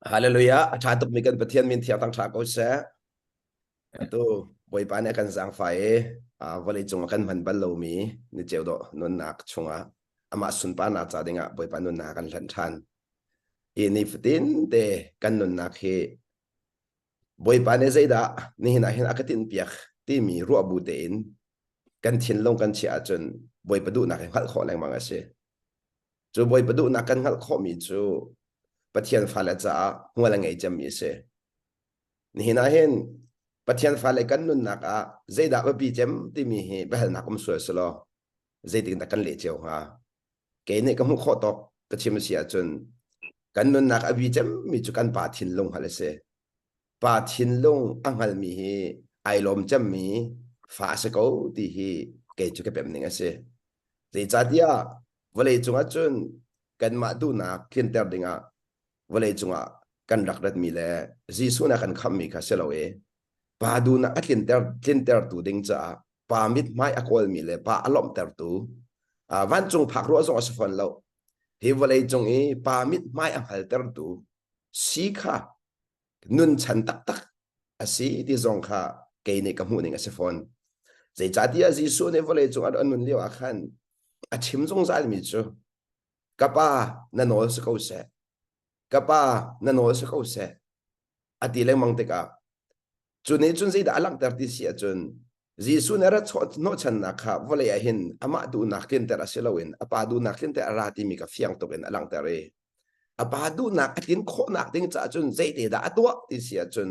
Hallelujah. A ṭha tukmi kan Pathian min thiang thangṭha ko seh. Atu Bawipa nih a kan zaangfah i vawlei cung ah kan hman bal lomi ni ceu dawh nunnak chungah amah sunparnak ca dingah Bawipa nunnak a kan hlanh ṭhan. Hi ni fatin te kan nunnak hi Bawipa nih zeidah nihin ah hin a ka tinhpiak timi ruah bu tein kan thinlung kan chiah ahcun Bawipa duhnak hi hngalh khawh lengmang a si. Cu Bawipa duhnak kan hngalh khawhmi cu Pathian fale caah hmual a ngei cemmi a si. Nihin ah hin Pathian fale kan nunnak ah zeidah biapi cem timi hi biahalnak um sual selaw zeitindah kan leh cio hnga? Kei nih ka hmuh khawh tawk ka chim a si ahcun kan nunnak a bi cemmi cu kan pa thinlung hngalh a si. Pa thinlung a hngalmi hi ai lawm cemmi fa a si ko ti hi kei cu ka pem ning a si. Zeicahtiah vawlei cungah cun kanmah duhnak tlinter dingah vawlei cungah kan rak ratmi le Jesuh nih a kan khamhmi kha si lo i pa duhnak a tlinter tlintertu ding caah pa mithmai a kawlmi le pa a lawmhtertu vancung phak ruah zong a si fawn lo. Hi vawlei cung i pa mithmai a hngaltertu si kha nun chan taktak a si ti zong kha kei nih ka hmuh ning a si fawn. Zeicahtiah Jesuh nih vawlei cung a nun lio ah khan a chim zungzalmi cu ka pa na nawl si ko seh ka pa na nawl si ko seh a ti lengmang tikah cu nih cun zeidah a langhter ti si ahcun Jesuh nih a rat hnawhchannak kha vawlei ah hin amah duhnak tlinter a si loin a pa duhnak tlinter a ra timi kha fiang tuk in a langhter i a pa duhnak a tlin khawhnak ding caah cun zeite dah a tuah ti si ahcun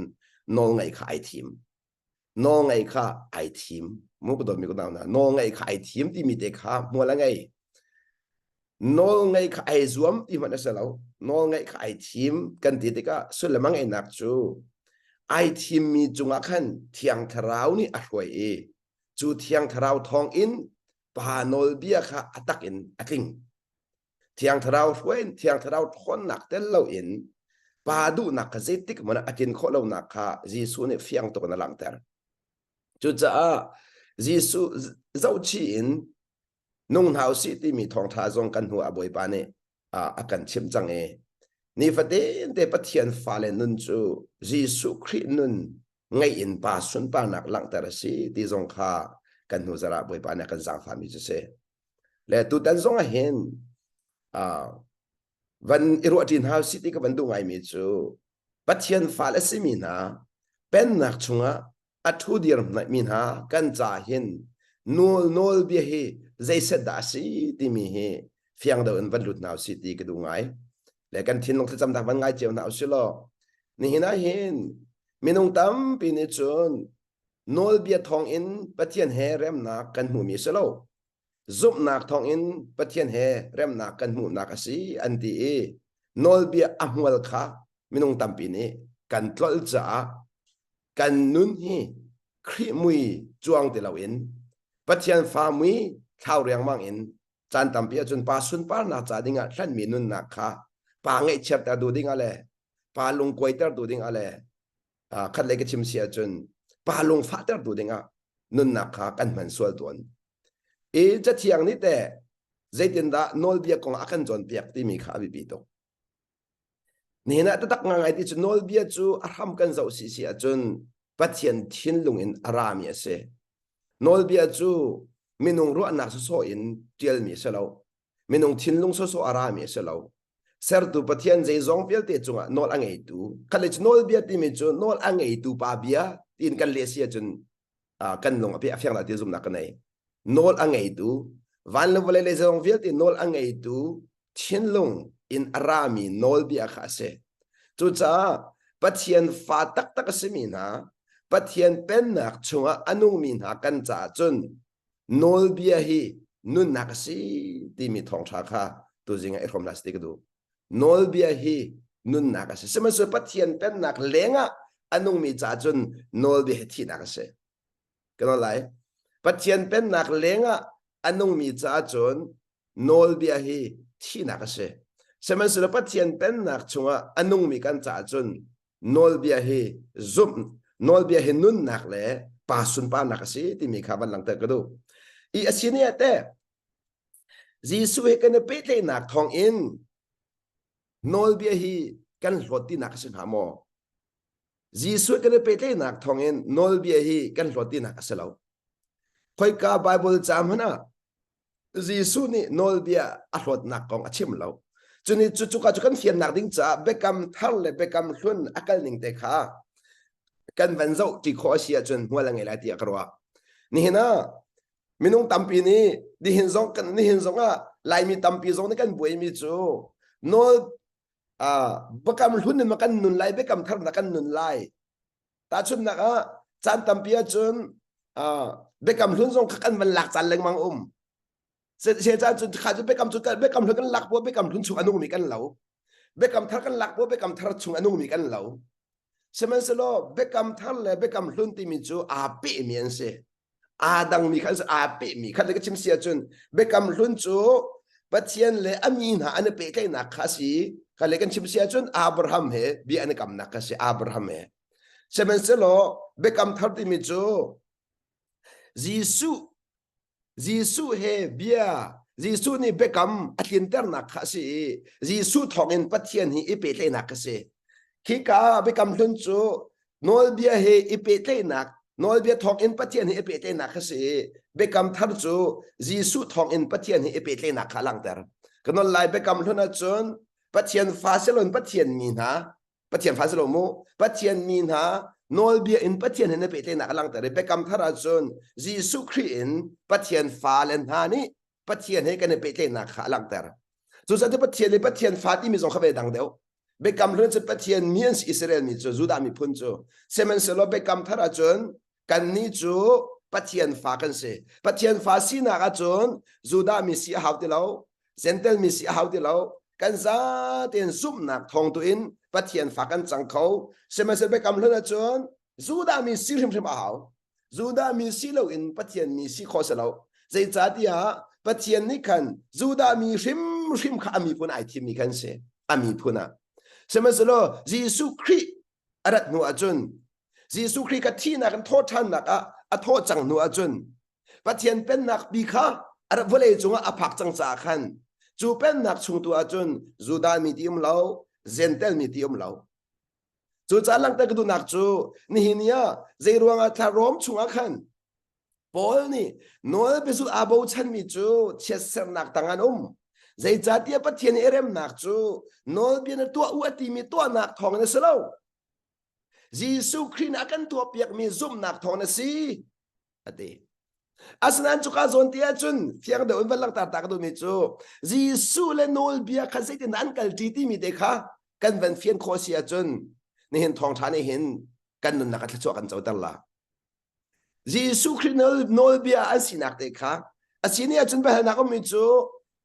nawlngaih kha ai thim. Nawlngaih kha ai thim. Mu ka dawtmi ka nau hna, nawlngaih kha ai thim timi te kha hmual a ngei. Nawlngaih kha ai zuam ti hmanh a si lo. Nawlngaih kha ai thim kan ti tikah sullam a ngeihnak cu ai thimmi cungah khan Thiang Thlarau nih a hruai i cu Thiang Thlarau thawngin Pa nawlbia kha a tak in a tling. Thiang Thlarau hruai in Thiang Thlarau ṭhawnnak tel loin Pa duhnak kha zeitik hmanh ah a tlin khawh lonak kha Jesuh nih fiang tuk in a langhter. Cucaah Jesuh zohchih in nung hna usih timi thawngṭha zong kan hnu ah Bawipa nih a kan chimh cang i nifatin te Pathian fale nun cu Jesuh Khrih nun ngeih in pa sunparnak langhter a si ti zong kha kan hnu zarh ah Bawipa nih a kan zaangfahmi cu si. Le tutan zong ah hin van i ruahṭi hna usih ti ka van duh ngaimi cu Pathian fale a simi hna pennak chungah a ṭhu dir mi hna kan ca hin nawl nawlbia hi zeiset dah a si timi hi fiang deuh in van lut hna usih ti ka duh ngai. Le kan thinlung thlacamnak van ngai cio hna usih law nihin ah hin minung tampi nih cun nawlbia thawng in Pathian he remnak kan hmuhmi a si lo. Zumhnak thawng in Pathian he remnak kan hmuhnak a si an ti i nawlbia a hmual kha minung tampi nih kan tlolh caah kan nun hi Khrih mui cuang ti loin Pathian fa mui thlau riangmang in caan tampi ahcun pa sunparnak ca dingah hlanmi nunnak kha pa ngaihchiatter duh dingah le pa lungkuaiter duh dingah le khat lei ka chim si ahcun pa lungfahter tu dingah nunnak kha kan hman sual tawn. I cathiang nih teh zeitindah nawlbia kong a kan cawnpiak timi kha a biapi tuk. Nihin ah taktak ngai ti cu nawlbia cu a hram kan zoh si si ahcun Pathian thinlung in a rami a si. Nawlbia cu minung ruahnak sawsawh in ṭialmi a si lo. Minung thinlung sawsawh a rami a si lo. Sertu Pathian zeizong vialte cungah nawl a ngeitu khat le cu nawlbia timi cu nawl a ngeitu pa bia tiin kan leh si ahcun kan lung a pe a fiang ti zumhnak ka nei. Nawl a ngeitu van le vawlei le zeizong vialte nawl a ngeitu thinlung in a rami nawlbia kha a si. Cucaah Pathian fa taktak a simi hna Pathian pennak chungah a nungmi hna kan caah cun nawlbia hi nunnak a si timi thawngṭha kha tuzing ah i hrawm hna seh ti ka duh. Nawlbia hi nunnak a si. Sihmanhsehlaw Pathian pennak lengah a nungmi caah cun nawlbia hi thihnak a si. Ka nawl lai. Pathian pennak lengah a nungmi caah cun nawlbia hi thihnak a si. Sihmanhsehlaw Pathian pennak chungah a nungmi kan caah cun nawlbia hi zumh nawlbia hi nunnak le pa sunparnak a si timi kha van langhter ka duh. I a si ni ah teh Jesuh he kan i pehtlaihnak thawng in nawlbia hi kan hlawt tinak a si hnga maw? Jesuh kan i pehtlaihnak thawngin nawlbia hi kan hlawt tinak a si lo. Khoika Bible ca hmanh ah Jesuh nih nawlbia a hlawtnak kong a chim lo. Cuni cu cuka cu kan fiannak ding caah biakam thar le biakam hlun a kal ning te kha kan van zoh ti khawh a si ahcun hmual a ngei lai tiah ka ruah. Nihin ah minung tampi nih nihin zong kan nihin zong ah Laimi tampi zong nih kan buaimi cu nawl biakam hlun in ma kan nun lai biakam thar na kan nun lai tahchunhnak ah caan tampi ahcun biakam hlun zong kha kan van lak caan lengmang um se caan cun kha cu biakam cu biakam hlun kan lak bu biakam hlun chung a nungmi kan lo biakam thar kan lak bu biakam thar chung a nungmi kan lo sihmanhsehlaw biakam thar le biakam hlun timi cu aa pehmi an si aa dangmi kha aa pehmi kha ka chim si ahcun biakam hlun cu Pathian le a mi hna an i pehtlaihnak kha a si kha le kan chim si ahcun Abraham he bia an i kamnak kha si Abraham he sihmanhsehlaw biakam thar timi cu Jesuh Jesuh he bia Jesuh nih biakam a tlinternak kha a si i Jesuh thawngin Pathian hi i pehtlaihnak kha si khika biakam hlun cu Nawlbia he i pehtlaihnak Nawlbia thawngin Pathian he i pehtlaihnak kha si i biakam thar cu Jesuh thawngin Pathian he i pehtlaihnak kha a langhter. Ka nawl lai biakam hlun ahcun Pathian fa siloin Pathian mi hna Pathian fa silo mu Pathian mi hna nawlbia in Pathian he na pehtlaihnak a langhter i biakam thar ahcun Jesuh Khrih in Pathian fale hna nih Pathian he kan i pehtlaihnak kha a langhter. Cucaah Pathian le Pathian fa timi zong kha ve dang deuh. Biakam hlun cu Pathian mi an si Israel mi cu Judah miphun cu. Sihmanhsehlaw biakam thar ahcun kannih cu Pathian fa kan si. Pathian fa sinak ahcun Judah mi si a hau ti lo, Gentel mi si a hau ti lo. Kan zatein zumhnak thawng tu in Pathian fa kan cang kho. Sihmanhsehlaw biakam hlun ahcun Judah mi si hrimhrim a hau. Judah mi si loin Pathian mi si khawh si lo. Zeicahtiah Pathian nih khan Judah mi hrimhrim kha a miphun ai thimmi khan si. A miphun ah. Sihmanhsehlaw Jesuh Khrih a rat hnu ahcun Jesuh Khrih kha thihnak in thawhṭhannak ah a thawh cang hnu ahcun Pathian pennak pi kha a vawlei cungah a phak cang caah khan cu pennak chung tu ahcun Judah mi ti um lo, Gentel mi ti um lo. Cucaah langhter ka duhnak cu nihin ni ah zei ruangah thla Rom chungah khan Paul nih nawl biazul aa bochanmi cu chiatsernak tang an um. Zeicahtiah Pathian i remnak cu nawlbia na tuah u a timi tuahnak thawngin a si lo. Jesuh Khrih nih a kan tuahpiakmi zumhnak thawngin a si. A ti. Asinain cuka zawn te ahcun fiang deuh in van langhter ta ka duhmi cu Jesuh le nawlbia kha zeitin an kalṭi timi te kha kan van fian khawh si ahcun nihin thawngṭha nih hin kan nunnak a thluachuah kan coter la. Jesuh Khrih nawlbia an sinak te kha a si ni ahcun biahalnak ummi cu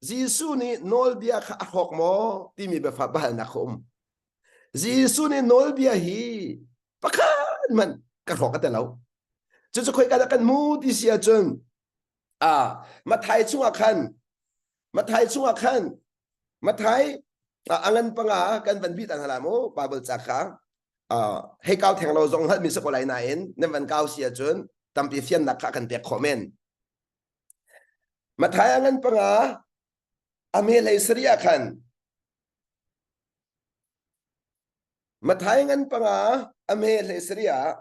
Jesuh nih nawlbia kha a hrawk maw timi biafa biahalnak kha um. Jesuh nih nawlbia hi pakhat hmanh ka hrawk a ti lo. Cucu khoika dah kan hmu ti si ahcun ah Mathai chungah khan Mathai chungah khan Mathai a ngan panga kan van bih ta hna lai mu Bible ca kha hei kau theng lo zong hngalhmi si ko lai nain nan van kau si ahcun tampi fiannak kha kan pek khawh men. Mathai a ngan panga a me hlei sari ah khan Mathai ngan panga a hme hlei sarih ah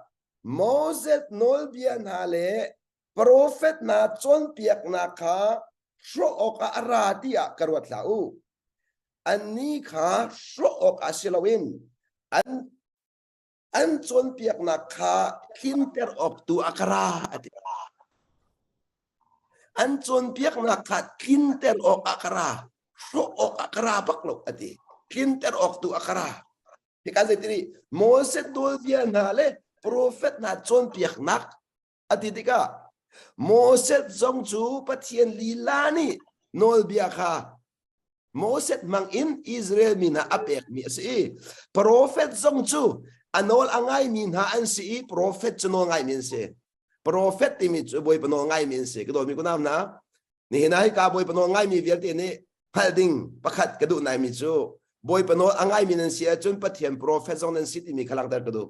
Moses nawlbia hna le profet hna cawnpiaknak kha hrawh awkah a ra tiah ka ruat hlah u. Annih kha hrawh awkah si loin an an cawnpiaknak kha tlinter awk tu a ka ra a ti. An cawnpiaknak kha tlinter awk ah ka ra, hrawh awk ah ka ra bak lo a ti. Tlinter awk tu a ka ra. Hika zeiti Moses nawlbia hna le profet hna cawnpiaknak a ti tikah Moses zong cu Pathian lila nih nawlbia kha Moses hmang in Israel mi hna a pekmi a si i profet zong cu a nawl a ngaimi hna an si i profet cu nawl ngaimi an si. Profet timi cu Bawipa nawl ngaimi an si. Ka dawtmi kunau hna, nihin ah hika Bawipa nawl ngaimi vialte nih hngalh ding pakhat ka duh naimi cu Bawipa nawl a ngaimi nan si ahcun Pathian profet zong nan si timi kha langhter ka duh.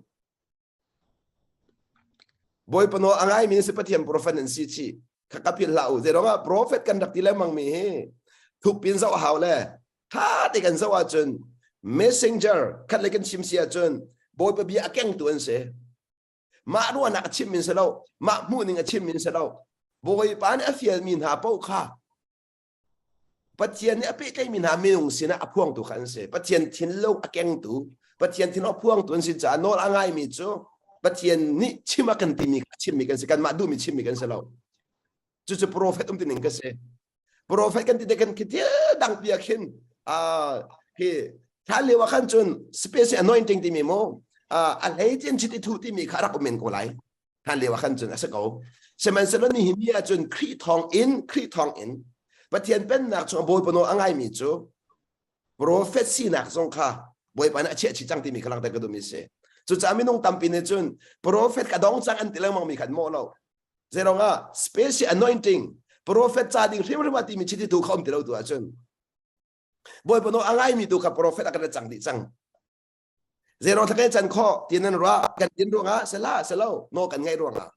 Bawipa nawl a ngaimi nan si Pathian profet nan si chih. Kha ka philh hlah u. Zeiruangah profet kan rak ti lengmang mi hi thuk pin zoh hau le tha te kan zoh ahcun Messenger khat le kan chim si ahcun Bawipa bia a kengtu an si. Mah ruahnak a chim min si lo, mah hmuhning a chim min si lo. Bawipa nih a fialmi hna paoh kha Pathian nih a pehtlaihmi hna minung sinah a phuangtu kha an si. Pathian thinlung a kengtu, Pathian thinlung a phuangtu an si caah nawl a ngaimi cu Pathian nih chim a kan timi a chimmi kan si. Kanmah duhmi chimmi kan si lo. Cucu profet um tining ka si. Profet kan ti te kan khi thil dang pi ah khin hi hlan lio ah khan cun special anointing timi mu a hlei cin chit i thu timi kha rak um men ko lai. Hlan lio ah khan cun a si ko. Sihmanhsehlaw nihin ni ah cun Khrih thawng in Khrih thawng in Pathian pennak chung Bawipa nawl a ngaimi cu profet sinak zong kha Bawipa nih a chiah chih cang timi kha langhter ka duhmi si. Cucaah minung tampi nih cun profet ka dong cang an ti lengmang mi kha an mawh lo. Zeiruang ah special anointing profet ca ding hrimhrim ah timi chiti tu kha um ti lo tu ahcun Bawipa nawl a ngaimi tu kha profet a kan cang dih cang. Zeiro thla kan can khawh ti nan ruah kan din ruangah sela selo no kan ngaih ruangah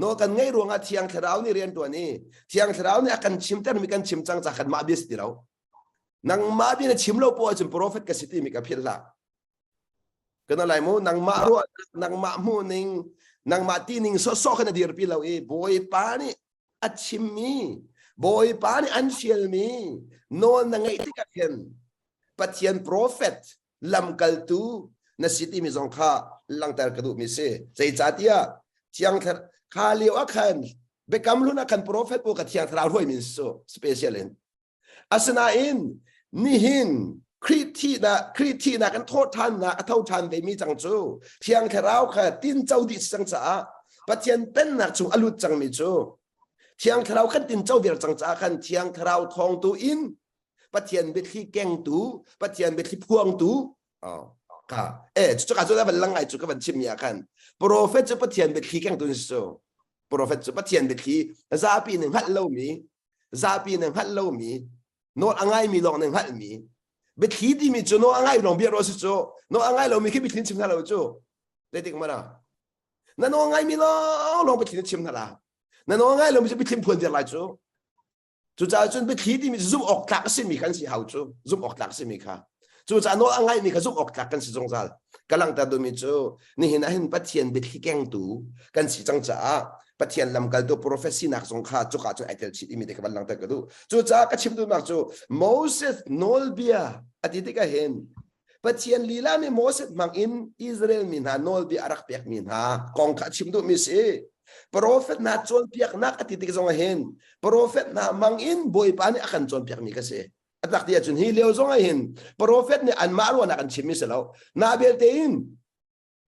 no kan ngaih ruangah thiang thlarau nih rian tuan i thiang thlarau nih a kan chimter mi kan chim cang ca kan mah bia si ti lo nangmah bia na chim lo po ahcun prophet ka si ti mi ka philh hlah kana lai mu nangmah ruah nangmah hmuh ning nangmah ti ning so so khan a dirpi lo i bawipa nih a chimmi bawipa nih an fialmi nawl na ngeih tikah khin Pathian prophet lamkaltu na si timi zong kha langhter ka duhmi si. Zeicahtiah Thiang Thlarau kha lio ah khan biakam hlun ah khan prophet pawl kha Thiang Thlarau hruaimi su special in. Asinain nihin Khrih thihnak Khrih thihnak in thawhṭhannak a tho ṭhan vemi cang cu Thiang Thlarau kha tinco dih cang caah Pathian pennak chung a lut cangmi cu Thiang Thlarau kan tinco viar cang caah khan Thiang Thlarau thawngtu in Pathian biathli kengtu Pathian biathli phuangtu ka eh cu ka cu van lang ngai cu ka van chim mi ah khan prophet cu Pathian biathli kengtu si cu prophet cu Pathian biathli zapi nih hngalh lomi zapi nih hngalh lomi nawl a ngaimi lawng nih hngalhmi biathli timi cu nawl a ngai lawng bia ro si cu nawl a ngai lomi khi biathli chim hna lo cu zeitik mana na nawl ngaimi lawng lawng biathli chim hna la na nawl ngai lomi cu biathli phuan viar lai cu Cucaah cun biathli timi cu zumh awk tlak a simi kan si hau cu zumh awk tlak a simi kha. Cucaah nawl a ngaimi kha zumh awk tlak kan si zungzal. Ka langhter duhmi cu nihin ah hin Pathian biathli kengtu kan si cang caah Pathian lamkaltu prophet sinak zong kha cuka cun ai tel chih timi te kha van langhter ka duh. Cucaah ka chim duhnak cu Moses nawlbia a ti tikah hin Pathian lila nih Moses hmang in Israel mi hna nawlbia a rak pekmi hna kong kha a chim duhmi si. Profet hna cawnpiaknak a ti tik zong ah hin profet hna hmang in Bawipa nih a kan cawnpiakmi ka si. A tak ti ahcun hi lio zong ah hin profet nih anmah ruahnak an chimmi si lo. Na belte in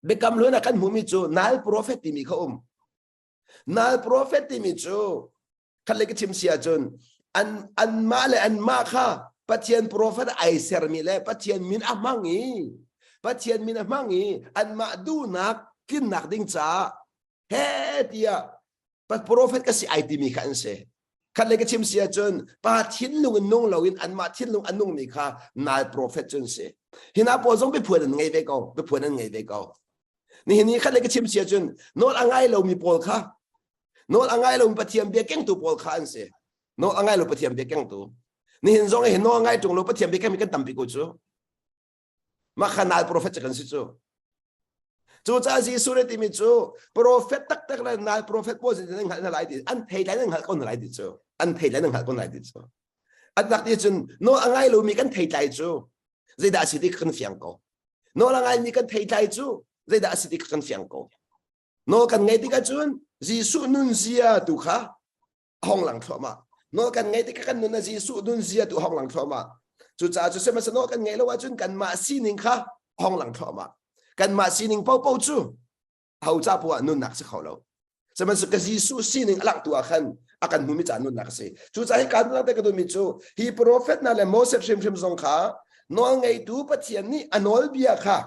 biakam hlun ah kan hmuhmi cu nal profet timi kha um. Nal profet timi cu khat le ka chim si ahcun an anmah le anmah kha Pathian profet ai sermi le Pathian min a hmang i Pathian min a hmang i anmah duhnak tlinnak ding caah he tiah profet ka si ai timi kha an si. Khat le ka chim si ahcun pa thinlung in nung loin anmah thinlung a nungmi kha nal profet cu an si. Hi hna pawl zong biaphuan an ngei ve ko, biaphuan an ngei ve ko. Nihin ni khat le ka chim si ahcun nawl a ngai lomi pawl kha nawl a ngai lomi Pathian bia kengtu pawl kha an si. Nawl a ngai lo Pathian bia kengtu. Nihin zong hi nawl a ngai ṭung lo Pathian bia kengmi kan tampi ko cu. Mah kha nal profet cu kan si cu. Cucaah Jesuh nih timi cu profet taktak le nal profet pawl sin nan hngalh hna lai ti an thei lai nan hngalh ko hna lai ti cu. An thei lai nan hngalh ko hna lai ti cu. An tak ti cun nawl a ngai lomi kan theitlai cu zeidah a si ti kan fiang ko. Nawl a ngaimi kan theitlai cu zeidah a si ti kan fiang ko. Nawl kan ngaih tikah cun Jesuh nunzia tu kha a hong lang thluahmah. Nawl kan ngaih tikah kan nun ah Jesuh nunzia tu a hong lang thluahmah. Cucaah cu sihmanhsehlaw nawl kan ngaih lo ahcun kanmah sining kha a hong lang thluahmah. Kanmah sining paohpaoh cu ho ca poah nunnak si kho lo. Sihmanhsehlaw ka Jesuh sining a langhtu ah khan a kan hmumi ca nunnak a si. Cucaah hi kaan te ka duhmi cu hi profet hna le Moses hrimhrim zong kha nawlngeitu Pathian nih a nawlbia kha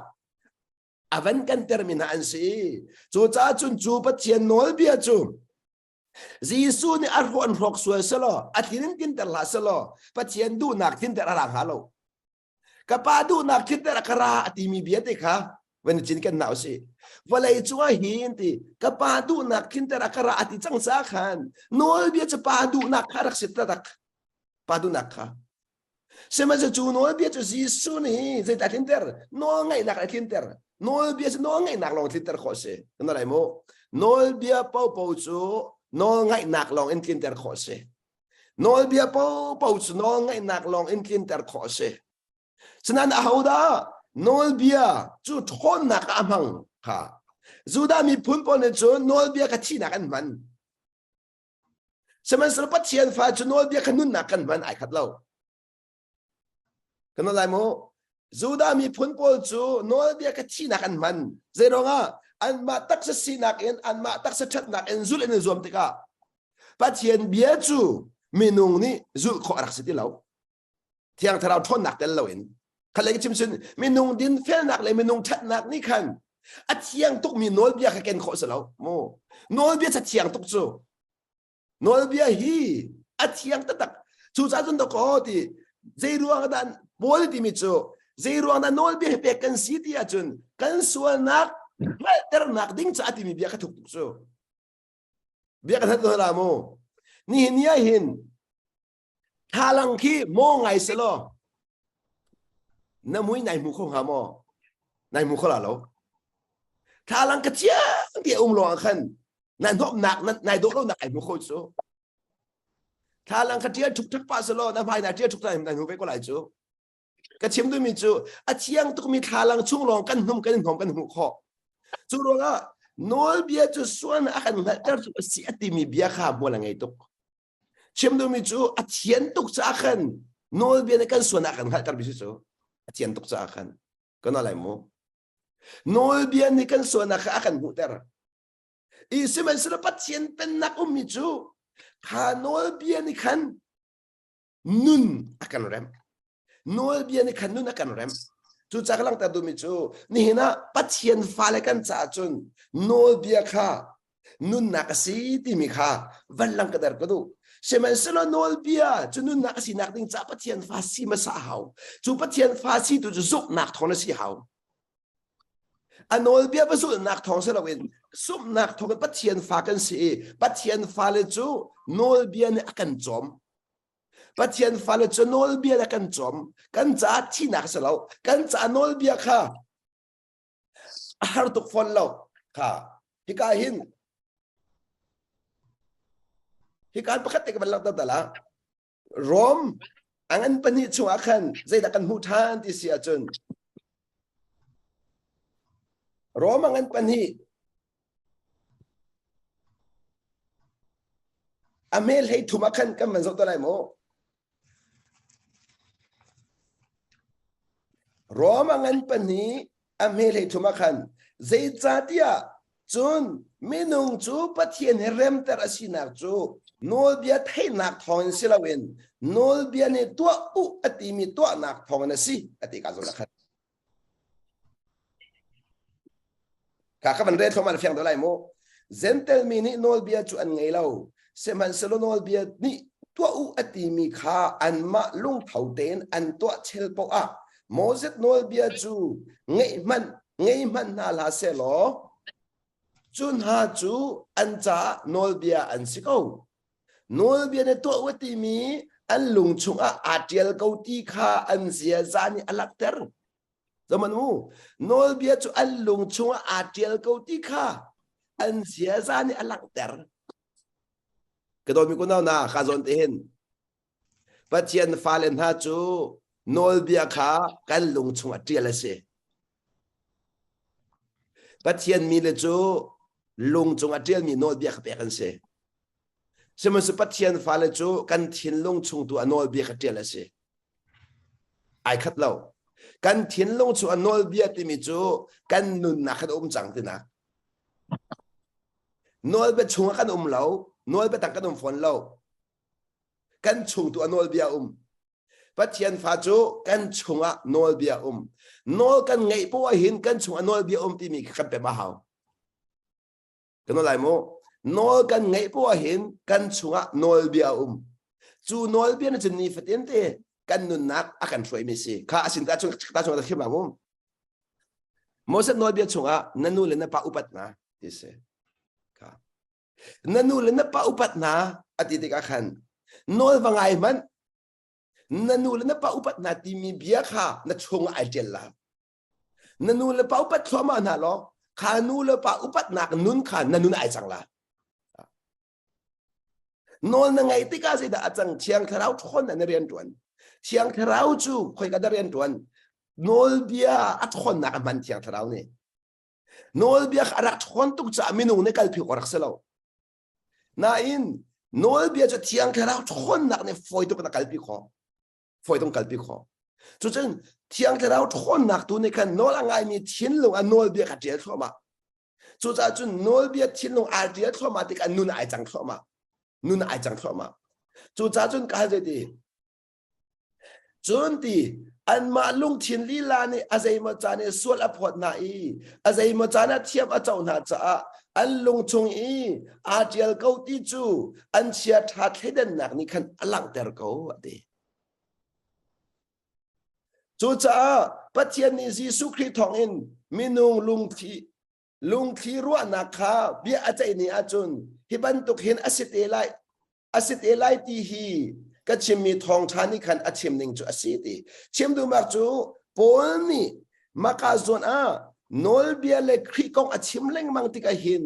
a van kan termi hna an si. Cucaah cun cu Pathian nawlbia cu Jesuh nih a hrawh an hrawk sual selaw a thin in tinter hlah selaw Pathian duhnak thinter a ra hnga lo. Ka pa duhnak thinter a ka ra a timi bia te kha van cin kan na usih. Vawlei cungah hin ti ka pa duhnak thinter a ka ra a ti cang ca khan nawlbia cu pa duhnak kha rak si tatak. Pa duhnak kha. Sihmanhsehlaw cu nawlbia cu Jesuh nih zeidah a tlinter? Nawlngaihnak a tlinter. Nawlbia cu nawlngaihnak lawng tlinter khawh a si. Kan lai mu. Nawlbia paohpaoh cu nawlngaihnak lawng in tlinter khawh a si. Nawlbia paohpaoh cu nawlngaihnak lawng in tlinter khawh a si. Sinain ahodah nawlbia cu ṭhawnnak ah a hmang kha? Judah miphun pawl nih cun nawlbia kha thihnak an hman. Sihmanhsehlaw Pathian fa cu nawlbia kha nunnak kan hman ai khat lo. Kan lai mu. Judah miphun pawl cu nawlbia kha thihnak an hman. Zeiruangah anmah taksa sinak in anmah taksa ṭhatnak in zulh in an zuam tikah Pathian bia cu minung nih zulh khawh a rak si ti lo. Thiang Thlarau ṭhawnnak tel loin khalei chim cun minung dinfelnak le minung ṭhatnak nih khan a thiang tukmi nawlbia kha ken khawh si lo mu nawlbia ca thiang tuk cu nawlbia hi a thiang taktak cucaah cun dakaw ti zei ruang dah Paul timi cu zei ruang dah nawlbia hi pek kan si ti ahcun kan sualnak hngalhternak ding caah timi bia kha thuk tuk cu bia kan hat la mu nihin ni ah hin Thlalang khi maw ngai selaw na mui nai hmu kho hnga maw? Nai hmu kho la lo. Thlalang ka chiang ti a um lawng ah khan nai hnawmnak nai dawh lonak ai hmu kho cu. Thlalang ka tial thuk thak pah selaw na hmai na tial thuk nai hmu ve ko lai cu. Ka chim duhmi cu a thiang tukmi thlalang chung lawng kan hnum kan hnawm kan hmuh khawh. Cu ruangah nawlbia cu suan a kan hngalhter cu a si a timi bia kha hmual a ngei tuk. Chim duhmi cu a thian tuk caah khan nawlbia nih kan sualnak kan hngalhtermi si cu a thian tuk caah khan kan lai mu. Nawlbia nih kan sualnak kha a kan hmuhter. I sihmanhsehlaw Pathian pennak ummi cu kha nawlbia nih khan nun a kan remh. Nawlbia nih khan nun a kan remh. Cucaah ka langhter duhmi cu nihin ah Pathian fale kan caah cun nawlbia kha nunnak a si timi kha van lang ka der ka duh. Sihmanhsehlaw nawlbia cu nunnak a sinak ding caah Pathian fa si hmasa a hau. Cu Pathian fa si tu cu zumhnak thawng na si hau. A nawlbia va zulhnak thawng si loin zumhnak thawng in Pathian fa kan si i Pathian fale cu nawlbia nih a kan cawm. Pathian fale cu nawlbia le kan cawm. Kan caah thihnak a si lo. Kan caah nawlbia kha a har tuk fawn lo. Kha hika hin hika pakhat te ka van langhter ta la. Rom a ngan pahnih chungah khan zeidah kan hmuh ṭhan ti si ahcun Rom a ngan pahnih A hme hlei thum ah khan kan van zoh te lai mu. Rom a ngan pahnih a hme hlei thum ah khan zeicahtiah cun minung cu Pathian he remter a sinak cu nawlbia theihnak thawngin si loin nawlbia nih tuah u a timi tuahnak thawngin a si a ti ka zawn ah khan Ka ka van rel thluahmah na fiang deuh lai mu. Gentel mi nih nawlbia cu an ngei lo. Sihmanhsehlaw nawlbia nih tuah u a timi kha anmah lungtho tein an tuah chel paoh ah Moses nawlbia cu ngeih hmanh ngei hmanh hna hlah sehlaw cu hna cu an caah nawlbia an si ko. Nawlbia nih tuah u a timi an lung chungah aa ṭial ko ti kha an ziaza nih a langhter. Zaman u, nawlbia cu an lung chungah aa ṭial ko ti kha an ziaza nih a langhter. Ka dawtmi kunau na ka zawn te hin Pathian fale hna cu nawlbia kha kan lung chungah ṭial a si. Pathian mi le cu lung cungah ṭialmi nawlbia kha pek an si. Sihmanhsehlaw Pathian fale cu kan thinlung chung tu a nawlbia kha ṭial a si. Ai khat lo. Kan thinlung chung a nawlbia timi cu kan nunnak khan a um cang tinak. Nawlbia chungah kan um lo, nawlbia tang kan um fawn lo. Kan chung tu a nawlbia um. Pathian fa cu kan chungah nawlbia um. Nawl kan ngeih poah hin kan chungah nawlbia um timi kha kan pem a hau. Kan lai mu. Nawl kan ngeih poah hin kan chungah nawlbia um. Cu nawlbia na cun nifatin te kan nunnak a kan hruaimi si. Kha asin ta chung ta chung ta khim la mu. Moses nawlbia chungah na nu le na pa upat hna ti si. Kha. Na nu le na pa upat hna a ti tikah khan nawl va ngai hmanh. Na nu le na pa upat hna timi bia kha na chung ah ai ṭial la. Na nu le pa upat thluahmah hna law kha nu le pa upatnak nun kha na nun ai cang la. Nawl na ngaih tikah zeidah a cang? Thiang Thlarau ṭhawn na rian ṭuan. Thiang Thlarau cu khoika dah rian ṭuan? Nawlbia a ṭhawnnak a hman Thiang Thlarau nih. Nawlbia kha a rak ṭhawn tuk caah minung nih kalpi awk a rak si lo. Nain nawlbia cu Thiang Thlarau ṭhawnnak nih fawi tuk in a kalpi khawh. Fawi tuk in kalpi khawh. Cucun Thiang Thlarau ṭhawnnak tu nih khan nawl a ngaimi thinlung a nawlbia kha ṭial thluahmah. Cucaah cun nawlbia thinlung aa ṭial thluahmah tikah nun ai cang thluahmah. Nun ai cang thluahmah. Cucaah cun ka hal zeiti? Cun ti anmah lungthin lila nih a zeimaw caan i sual a phawt hna i a zeimaw caan ah thiam a co hna caah an lung chung i aa ṭial ko ti cu an chiaṭha thleidannak nih khan a langhter ko a ti. Cucaah Pathian nih Jesuh Khrih thawngin minung lungthli lungthli ruahnak kha bia a ceih ni ahcun hi bantuk hin a si te lai a si te lai ti hi ka chimmi thawngṭha nih khan a chim ning cu a si ti. Chim duhnak cu Paul nih maka zawn ah nawlbia le Khrih kong a chim lengmang tikah hin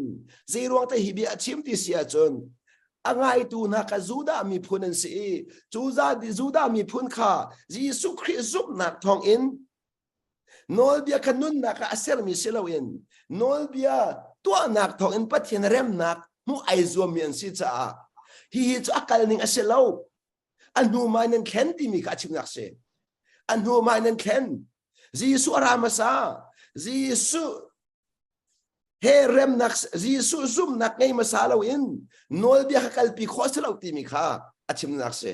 zeiruang te hi bia a chim ti si ahcun a ngaitu hna kha Judah miphun an si i cu Judah miphun kha Jesuh Khrih zumhnak thawngin nawlbia kha nunnak ah a sermi si loin nawlbia tuahnak thawngin Pathian remnak hmuh ai zuammi an si caah hihi cu a kal ning a si lo. A hnu mai nan thlen timi kha a chimnak si. A hnu mai nan thlen. Jesuh a ra hmasa. Jesuh he remnak Jesuh zumhnak ngei hmasa loin nawlbia kha kalpi khawh a si lo timi kha a chimnak si.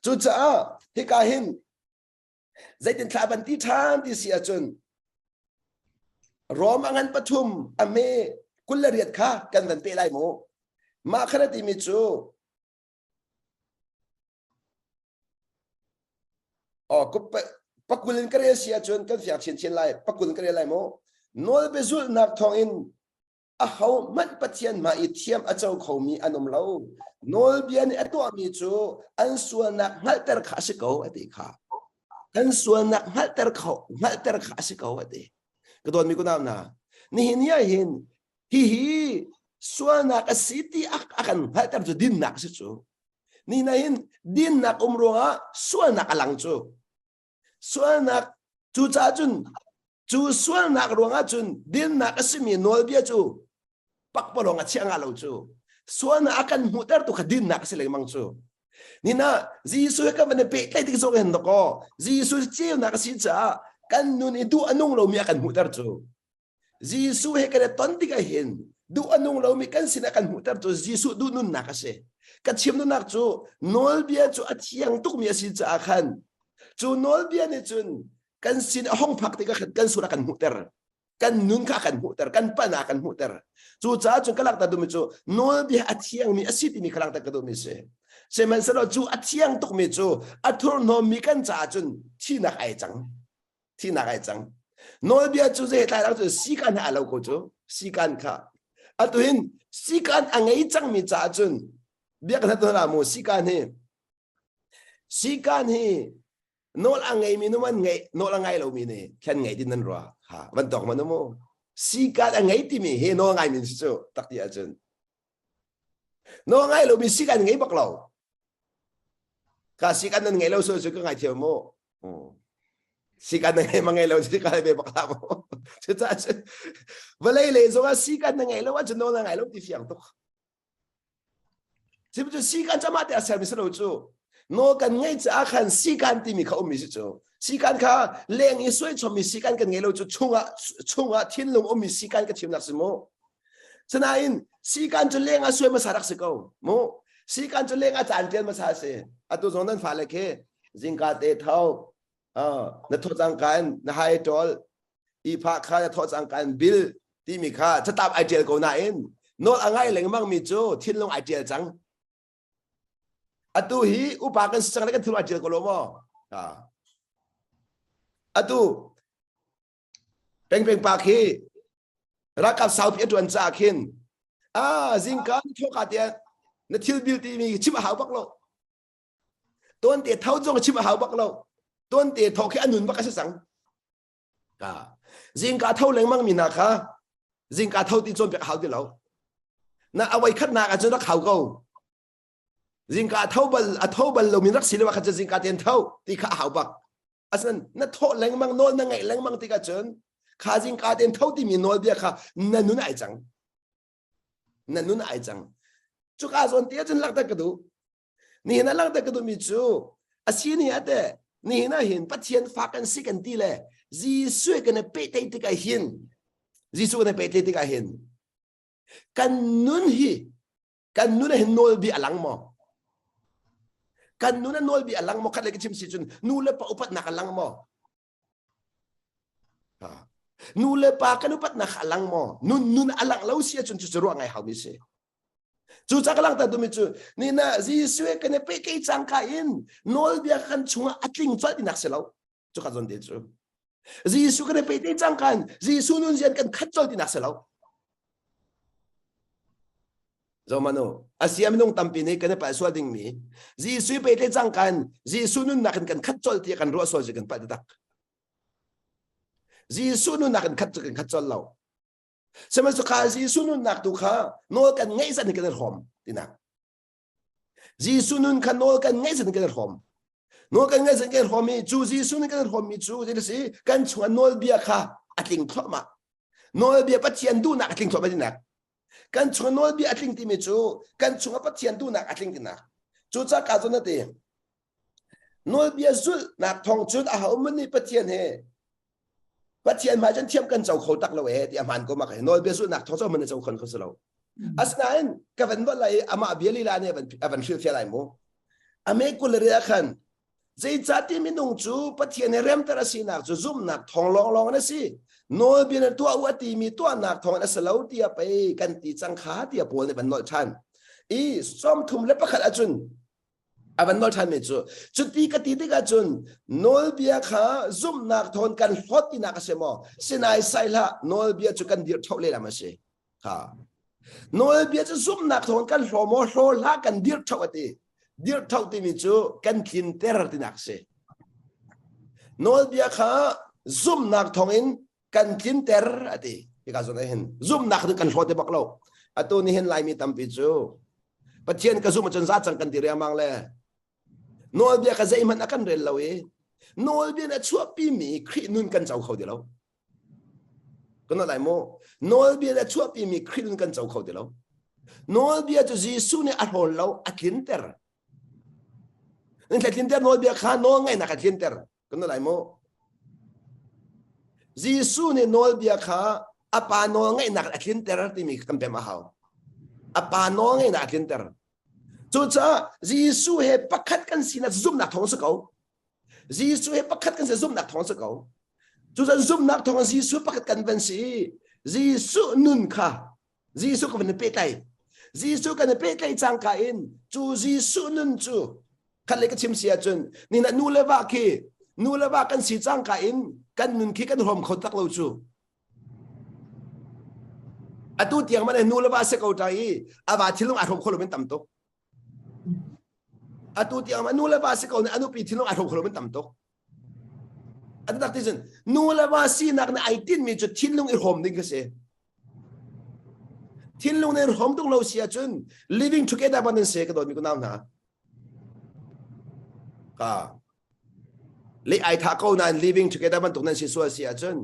Cucaah hika hin zeitin thla van ti ṭhan ti si ahcun Rom a ngan pathum a me 28 kha kan van pe lai mu. Mah kha na timi cu Oh, pakul in ka rel si ahcun kan fiang chinchin lai. Pakul in ka rel lai mu. Nawlbia zulhnak thawngin aho hmanh Pathian hmai i thiam a co khomi an um lo. Nawlbia nih a tuahmi cu an sualnak hngalhter kha a si ko a ti kha. An sualnak hngalhter kho hngalhter kha a si ko a ti. Ka dawtmi kunau hna, nihin ni ah hin hihi sualnak a si ti a kan hngalhter cu dinnak a si cu. Ni na hin dinnak um ruangah sualnak a lang cu. Sualnak cucaah cun cu sualnak ruangah cun dinnak a simi nawlbia cu pakpalawng a chiah nga lo cu. Sualnak a kan hmuhter tu kha dinnak a si lengmang cu. Nina Jesuh he kan van i pehtlaih tik zong hin dakaw Jesuh ceunak a si caah kan nun i duh a nung lomi a kan hmuhter cu. Jesuh he kan i ton tikah hin duh a nung lomi kan sinah kan hmuhter cu Jesuh duh nunnak a si. Ka chim nunnak cu nawlbia cu a thiang tukmi a si caah khan cu nawlbia nih cun kan sin a hong phak tikah khan kan sur a kan hmuhter. Kan nun kha a kan hmuhter, kan pan a kan hmuhter. Cu caah cun ka langhter duhmi cu nawlbia a thiangmi a si timi kha langhter ka duhmi si. Sihmanhsehlaw cu a thiang tukmi cu a thurhnawmmi kan caah cun thihnak ai cang. Thihnak ai cang. Nawlbia cu zei tlai lo cu sikan he a lo ko cu. Sikan kha. Atu hin sikan a ngei cangmi caah cun bia kan hlat mu sikan hi sikan hi nawl a ngeimi nu man ngei nawl a ngai lomi nih khan ngei din nan rua ha van tawk man mu sikan a ngei timi hi nawl ngai min si cu tak ti ahcun nawl ngai lomi sikan ngei bak lo ka sikan nan ngei lo so cu ka ngai thiam mu Sikan na ngei ma ngei lo si ka ve bak la mu. Cucaah cun vawlei lei zong ah sikan na ngei lo ahcun nawl na ngai lo ti fiang tuk. Sim cu sikan cama te a sermi si lo cu. Nawl kan ngei caah khan sikan timi kha ummi si cu. Sikan kha leng i suai chommi sikan kan ngei lo cu chungah chungah thinlung ummi sikan ka chimnak si mu. Sinain sikan cu leng ah suai hmasa rak si ko mu. Sikan cu leng ah caan tial hmasa si. Atu zong nan fale khi zingka te tho na thawh cangka in na hai ṭawl ihphah kha na thawh cangka in bil timi kha catlap ai ṭial ko nain nawl a ngai lengmang mi cu thinlung ai ṭial cang atu hi upa kan si cang le kan thinlung ai ṭial ko lo maw atu pengpeng pa khi ralkap saupi a ṭuan caah khin ah zingka na thawhka tiah na thil bil timi chim a hau bak lo. Tuante tho zong chim a hau bak lo. Tuante tho khi a nun bak a si cang. Ka zingka tho lengmang mi hna kha zingka tho ti cawnpiak a hau ti lo. Na a voi khatnak ahcun rak hau ko. Zingka tho bal a tho bal lo mi rak si lo kha cu zingka ten tho ti kha a hau bak. Asinain na thawh lengmang nawl na ngaih lengmang tikah cun kha zingka ten tho timi nawlbia kha na nun ai cang. Na nun ai cang. Cuka zawn te cun langhter ka duh. Nihin ah langhter ka duhmi cu a si ni ah teh nihin ah hin Pathian fa kan si kan ti le Jesuh kan i pehtlaih tikah hin Jesuh kan i pehtlaih tikah hin kan nun hi kan nun ah hin nawlbia a lang maw? Kan nun ah nawlbia a lang maw? Khat le ka chim si cun nu le pa upatnak a lang maw? Nu le pa kan upatnak a lang maw? Nun nun a lang lo si ahcun cucu ruah ngai haumi si. Cu ca ka langhter duhmi cu ni na Jesuh he kan i pehtlaih cangka in nawlbia kan chungah a tling colh tinak si lo. Cu ka zawn te cu. Jesuh kan i pehtlaih cangka in Jesuh nun zian kan khat colh tinak si lo. Zomanu, asia minung tampi nih kan i palh sual dingmi Jesuh i pehtlaih cangka in Jesuh nunnak in kan khat colh tiah kan ruah sual cu kan palh taktak. Jesuh nunnak in khat cu kan khat colh lo. Sihmanhsehlaw kha Jesuh nunnak tu kha nawl kan ngeih zat in kan i hrawm tinak. Jesuh nun kha nawl kan ngeih zat in kan i hrawm. Nawl kan ngeih zat in kan i hrawm i cu Jesuh nun kan i hrawmmi cu zei a si kan chungah nawlbia kha a tling thluahmah. Nawlbia Pathian duhnak a tling thluahmah tinak. Kan chungah nawlbia a tling timi cu kan chungah Pathian duhnak a tling tinak. Cucaah ka zawn a ti. Nawlbia zulhnak thawng cun ahohmanh nih Pathian he Pathian hmai cun thiam kan co kho tak lo ee ti a hmaan ko mak hi nawlbia zulhnak thawng cu ahohmanh nih co kho si lo. Asinain ka van volh lai i amah bia lila nih a van a van hrilhfiah lai mu. A me 20 le riat ah khan zeicahti minung cu Pathian he remter a sinak cu zumhnak thawng lawnglawng in a si. Nawlbia na tuah u a timi tuahnak thawng in a si lo tiah pei kan ti cang kha tiah Paul nih van nolh ṭhan. I 31 ahcun a van nawl ṭhanmi cu cuti ka ti tikah cun nawlbia kha zumhnak thawn kan hlawt tinak a si maw sinai sai hlah nawlbia cu kan dirh ṭhoh lehlam a si ha nawlbia cu zumhnak thawn kan hlaw maw hlaw hlah kan dirh ṭhoh a ti dirh ṭhoh timi cu kan tlinter tinak a si nawlbia kha zumhnak thawngin kan tlinter a ti hika zawn ah hin zumhnak cu kan hlaw te bak lo atu ni hin laimi tampi cu Pathian ka zum ahcun za cang kan ti riangmang le nawlbia ka zeihmanh a kan rel lo i nawlbia na chuahpimi Khrih nun kan co kho ti lo kan lai mu nawlbia na chuahpimi Khrih nun kan co kho ti lo nawlbia cu Jesuh nih a hlawl lo a tlinter nan tlinter nawlbia kha nawl ngaihnak a tlinter kan lai mu Jesuh nih nawlbia kha a pa nawl ngaihnak a tlinter timi kan pem a hau a pa nawl ngaihnak a tlinter cucaah Jesuh he pakhat kan sinak zumhnak thawng si ko Jesuh he pakhat kan si zumhnak thawng si ko cucaah zumhnak thawng Jesuh pakhat kan van si Jesuh nun kha Jesuh kan van pehtlai Jesuh kan i pehtlaih cangka in cu Jesuh nun cu khat le ka chim si ahcun ni na nu le va khi nu le va kan si cangka in kan nun khi kan hrawm kho tak lo cu atu tiang man nu le va se ko ta i a va thilung a hrawm kho lo min tam tuk atu tiang ma nu le va si ko nih a nupi thinlung a hrawm kho lo min tam tuk A tak ti cun nu le va sinak nih ai tinhmi cu thinlung i hrawm ding ka si. Thinlung nih hrawm tuk lo si ahcun living together ban nan si ka dawtmi kunau hna. Ka le ai tha ko nain living together bantuk nan si sual si ahcun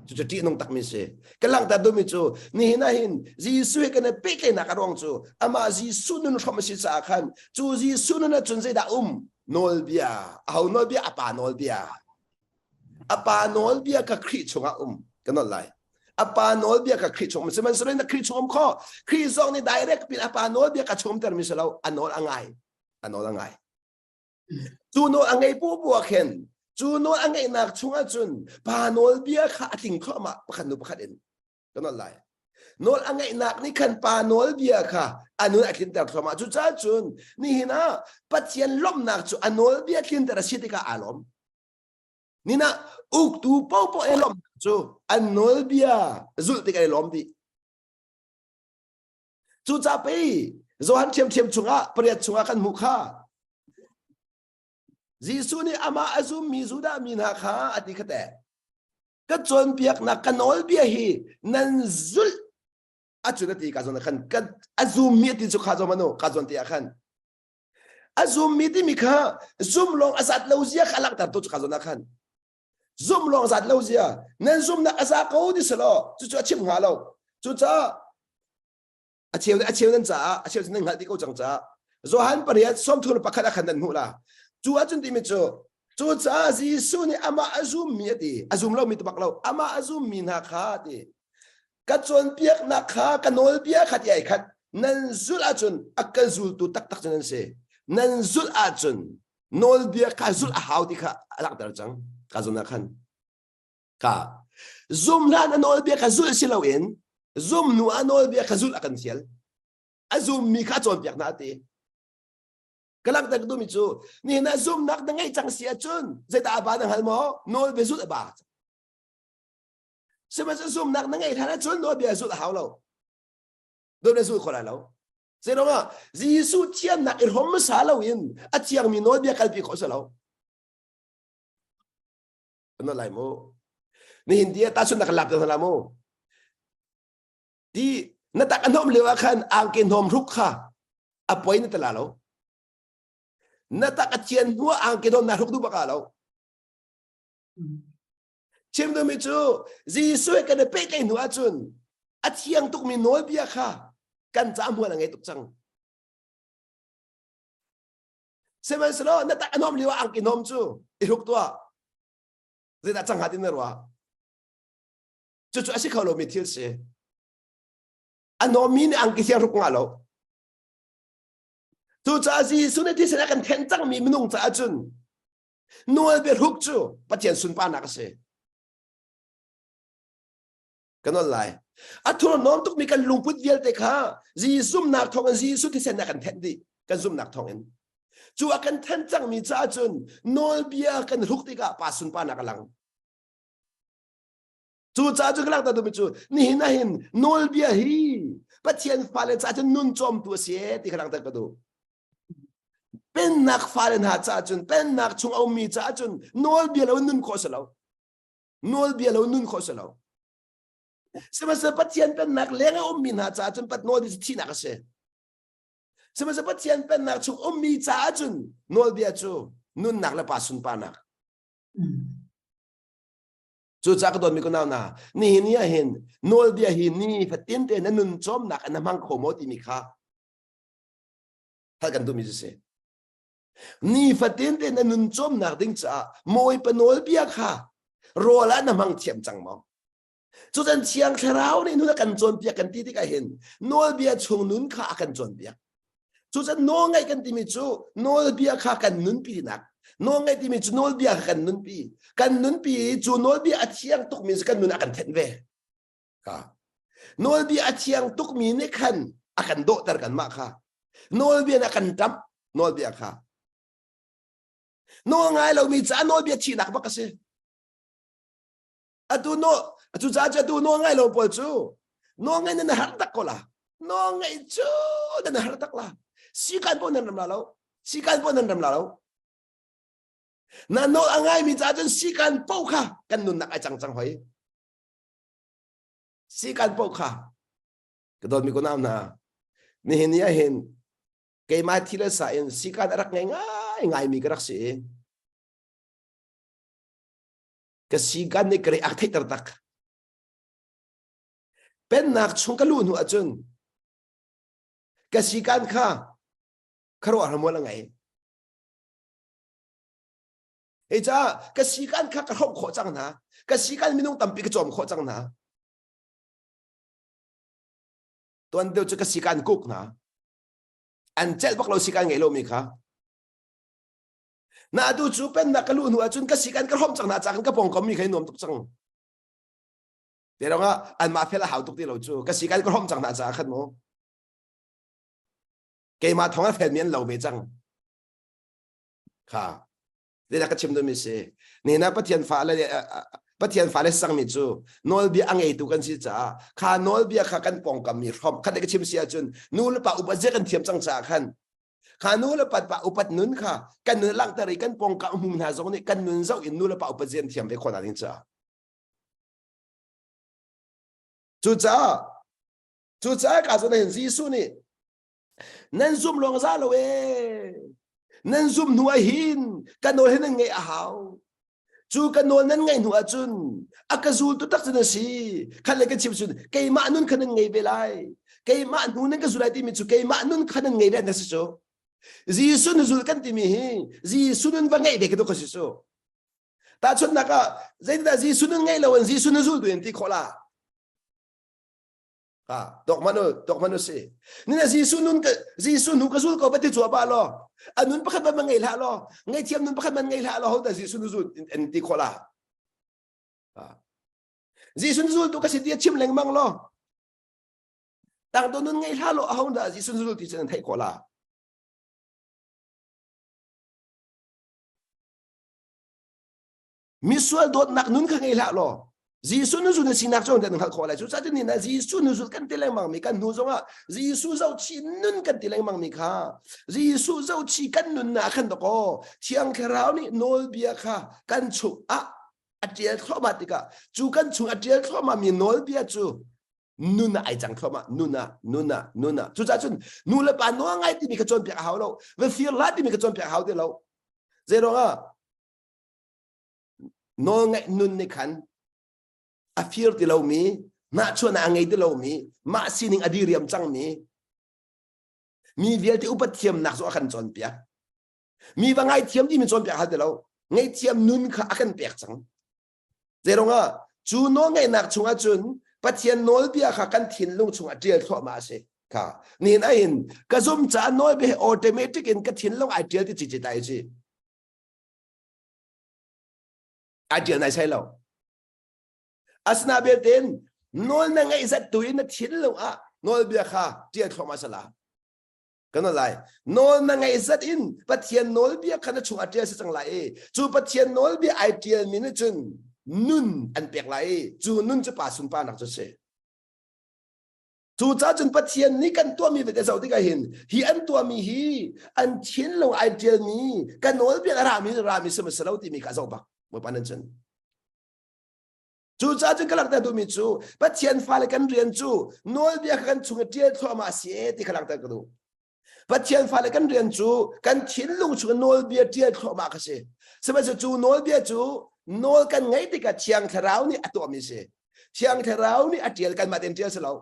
Cucu ṭihnung takmi si. Ka langhter duhmi cu nihin ah hin Jesuh he kan i pehtlaihnak a ruang cu amah Jesuh nun hrawm a si caah khan cu Jesuh nun ahcun zeidah um? Nawlbia. Aho nawlbia? A pa nawlbia. A pa nawlbia kha Khrih chungah um. Ka nawl lai. A pa nawlbia kha Khrih chung um. Sihmanhsehlaw na Khrih chung um kho. Khrih zong nih direct pin a pa nawlbia ka chung umtermi si lo. A nawl a ngai. A nawl a ngai. Cu nawl a ngei pu bu ah khin cu nawl a ngeihnak chungah cun pa nawlbia kha a tling thluahmah pakhat nu pakhat in ka nawl lai. Nawl a ngeihnak nih khan pa nawlbia kha a nun a tlinter thluahmah. Cucaah cun nihin ah Pathian lawmhnak cu a nawlbia tlinter a si tikah aa lawm. Nina uktu popoh i lawmhnak cu an nawlbia zulh tikah i lawm dih. Cucaah pei Johan ṭhiamṭhiam chungah pariat chungah kan hmuh kha. Jesuh nih amah a zummi Judah mi hna kha a ti kha teh. Ka cawnpiaknak ka nawlbia hi nan zulh acun a ti ka zawn ah khan ka a zummi a ti cu kha zawn manu ka zawn ti ah khan a zummi timi kha zum lawng a zat lo zia kha a langhter tu cu ka zawn ah khan zum lawng zat lo zia nan zumnak a za ko ti selaw cucu a chim hnga lo cucaah a cheu a cheu nan caah a cheu nan hngalh dih ko cang caah Johan pariat sawmthum le pakhat ah khan nan hmuh la cu ahcun timi cu cucaah Jesuh nih amah a zummi a ti a zum lomi bak lo amah a zummi hna kha a ti ka cawnpiaknak kha ka nawlbia kha ti ai khat nan zulh ahcun a ka zultu taktak cu nan si nan zulh ahcun nawlbia kha zulh a hau ti kha a langhter cang ka zun ah khan ka zum hlan a nawlbia kha zulh si loin zum hnu a nawlbia kha zulh a kan fial a zummi kha a cawnpiak hna ti ka langhter ka duhmi cu nihin ah zumnak na ngeih cang si ahcun zeidah a ba na hngal maw nawlbia zulh a ba sihmanhsehlaw zumnak na ngeih hlan ahcun nawlbia zulh a hau lo nawlbia zul kho lai lo Zeiruangah Jesuh thiannak i hrom hmasa loin a thiangmi nawlbia kalpi khawh si lo. Kan lai mu. Nihin ti ah tahchunhnak kan lak te hna mu. Ti na tak a hnom lio ah khan angke hnom hruk kha a poi na tala lo. Na tak a thian hnu ah angke hnom na hruk duh bak lo. Chim duhmi cu Jesuh he kan i pehtlaih hnu ahcun a thiang tukmi nawlbia kha kan caah hmual a ngei tuk cang. Sihmanhsehlaw na tak a hnawm lio ah angki hnawm cu i hruk tuah. Zeidah cang hnga ti na ruah? Cucu a si kho lomi thil si. A hnawmmi nih angki thiang hruk ngah lo. Cucaah Jesuh nih thisen a kan thenh cangmi minung caah cun Nawlbia hruk cu Pathian sunparnak a si. Ka nawl lai. A thurhnawm tukmi kan lungput vialte kha Jesuh zumnak thawngin Jesuh thisen a kan thenh dih. Kan zumnak thawngin. Cu a kan thenh cangmi caah cun nawlbia kan hruk tikah pa sunparnak a lang. Cucaah cu ka langhter duhmi cu nihin ah hin nawlbia hi Pathian fale caah cun nun cawmtu a si ti ka langhter ka duh. Pennak fale hna caah cun pennak chung a ummi caah cun nawlbia lo nun khawh si lo. Nawlbia lo nun khawh si lo. Sihmanhsehlaw Pathian pennak leng a ummi hna caah cun pat nawlbia cu thihnak a si. Sihmanhsehlaw Pathian pennak chung ummi caah cun nawlbia cu nunnak le pa sunparnak. Cucaah ka dawtmi kunau hna, nihin ni ah hin nawlbia hi ni fatin te na nun cawmnak in na hmang kho maw timi kha hal kan duhmi cu si. Ni fatin te na nun cawmnak ding caah Bawipa nawlbia kha rawl ah na hmang thiam cang maw? Cucan Thiang Thlarau nih nun a kan cawnpiak kan ti tikah hin nawlbia chung nun kha a kan cawnpiak. Cucan nawlngaih kan timi cu nawlbia kha kan nunpi nak. Nawlngaih timi cu nawlbia kha kan nunpi. Kan nunpi i cu nawlbia a thiang tukmi cu kan nun a kan thenh ve. Ka. Nawlbia a thiang tukmi nih khan a kan dawhter kanmah kha. Nawlbia nih a kan ṭamh nawlbia kha. Nawl ngai lomi caah nawlbia thihnak bak a si. Atu no atu ca cu atu nawl ngai lo pawl cu nawl ngai nan har tak ko la. Nawl ngai cu nan har tak la. Sikan pawh nan ram la lo. Sikan pawh nan ram la lo. Na nawl a ngaimi caah cun sikan paoh kha kan nunnak ai cang cang hoi. Sikan paoh kha ka dawtmi ko nau hna nihin ni ah hin keimah thi le sa in sikan a rak ngei ngai ngaimi ka rak si i ka sikan nih ka re ak theihter tak pennak chung ka luh hnu ahcun ka sikan kha khuaruahhar mual a ngei Hei caah ka sikan kha ka hrawmh khawh cang hna. Ka sikan minung tampi ka cawm khawh cang hna. Tuan deuh cu ka sikan kuk hna. An celh bak lo sikan ngei lomi kha. Na atu cu pennak ka luh hnu ahcun ka sikan ka hrawmh cang hna caah ka pawngkam mi kha i nuam tuk cang. Te rongah anmah fel a hau tuk ti lo cu ka sikan ka hrawmh cang hna caah khan mu. Keimah thong a felmi an lo ve cang. Kha zeidah ka chim duhmi si nihin ah Pathian fale Pathian fale sangmi cu nawlbia a ngeitu kan si caah kha nawlbia kha kan pawngkam mi hrawm khat ka chim si ahcun nu le pa upat zia kan thiam cang caah khan. Kha nu le pa upat nun kha kan nun langhter i kan pawngkam hmum hna zong nih kan nun zoh in nu le pa upat zian thiam ve khawh hna ding caah. Cucaah cucaah ka zawn hin Jesuh nih nan zum lawng za lo ee nan zum hnu ah hin ka nawl hi nan ngeih a hau cu ka nawl nan ngaih hnu ahcun a ka zultu tak cu na si khat le ka chim cun keimah nun kha nan ngei ve lai keimah hnu nan ka zul lai timi cu keimah nun kha nan ngei ve na si cu Jesuh na zul kan timi hi Jesuh nun va ngeih ve ka tu ka si cu tahchunhnak ah zeitindah Jesuh nun ngei lo in Jesuh na zultu in ti khawh la Ha, tok man u, tok man u si. Nina Jesuh nun ka Jesuh nu ka zul ko ba ti chua ba lo. A nun pakhat man ngei hlah lo. Ngei thiam nun pakhat man ngei hlah lo ho da Jesuh nu zul en ti khola. Ha. Jesuh nu zul tu ka si ti chim lengmang lo. Tang to nun ngei hlah lo ho da Jesuh nu zul ti chen thei khola. Misual dawtnak nun kha ngei hlah law Jesuh nuzul na sinak cu nan hngalh khawh lai. Cucaah cun ni Jesuh nuzul kan ti lengmang mi kan hnu zongah Jesuh zohchih nun kan ti lengmang mi kha Jesuh zohchih kan nun na khan dakaw Thiang Thlarau nih nawlbia kha kan chung ah a ṭial thluahmah tikah cu kan chung a ṭial thluahmah mi nawlbia cu nun ah ai cang thluahmah nun ah nun ah nun ah cucaah cun nu le pa nawl ngai timi kha cawnpiak a hau lo va fir hlah timi kha cawnpiak a hau ti lo zei ruangah Nawlngaih nun nih khan a fir ti lomi, hnahchuahnak a ngei ti lomi, mah sining a diriam cangmi, mi vialte upat thiamnak cu a kan cawnpiak. Mi va ngaithiam timi cawnpiak hal ti lo. Ngaihthiam nun kha a kan pek cang. Zeiruangah cu nawlngaihnak chungah cun Pathian nawlbia kha kan thinlung chungah ṭial thluahmah a si. Kha nihin ahin ka zum caah nawlbia hi automatic in ka thinlung ai ṭial ti cici tai si. Ai ṭial nai sai lo. Asina belte in nawl na ngeih zat tu in na thinlung ah nawlbia kha ṭial thluahmah sala. Kan lai. Nawl na ngeih zat in Pathian nawlbia kha na chungah ṭial si cang lai i cu Pathian nawlbia ai ṭial mi nih cun nun an pek lai i cu nun cu pa sunparnak cu si. Cucaah cun Pathian nih kan tuahmi vialte zoh tikah hin hi an tuahmi hi an thinlung ai ṭialmi ka nawlbia a rami rami si maw lo timi kha zoh bak Bawipa nan cun. Cucaah cun ka langhter duhmi cu Pathian fale kan rian cu nawlbia kha kan chung i ṭial thluahmah a si e ti kha langhter ka duh. Pathian fale kan rian cu kan thinlung chung nawlbia ṭial thluahmah kha si. Sihmanhsehlaw cu nawlbia cu nawl kan ngaih tikah Thiang Thlarau nih a tuahmi si. Thiang Thlarau nih a ṭial kanmah tein ṭial si lo.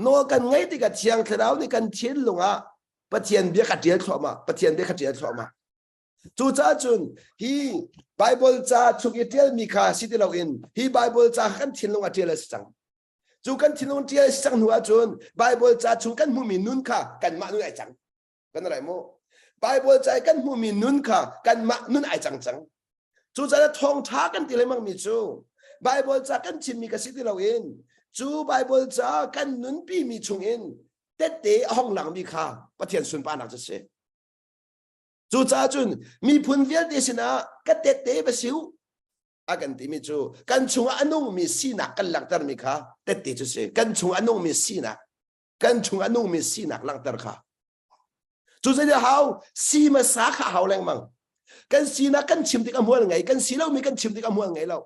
Nawl kan ngaih tikah Thiang Thlarau nih kan thinlung ah Pathian bia kha ṭial thluahmah, Pathian bia kha ṭial thluahmah. Cucaah cun hi Bible ca chung i ṭialmi kha si ti loin hi Bible ca kha kan thinlung ah ṭial a si cang. Cu kan thinlung ṭial si cang hnu ahcun Bible ca chung kan hmuhmi nun kha kanmah nun ai cang. Kan rai mu. Bible ca i kan hmuhmi nun kha kanmah nun ai cang cang. Cucaah thawngṭha kan ti lengmangmi cu Bible ca kan chimmi ka si ti loin cu Bible ca kan nunpimi chungin tette a hong langmi kha Pathian sunparnak cu si. Cucaah cun miphun vialte sinah ka tette va si u a kan timi cu kan chungah a nungmi sinak kan langhtermi kha tette cu si kan chung a nungmi sinak kan chung a nungmi sinak langhter kha cu zei hau si hmasa kha hau lengmang kan sinak kan chim tik a hmual ngei kan si lomi kan chim tik a hmual ngei lo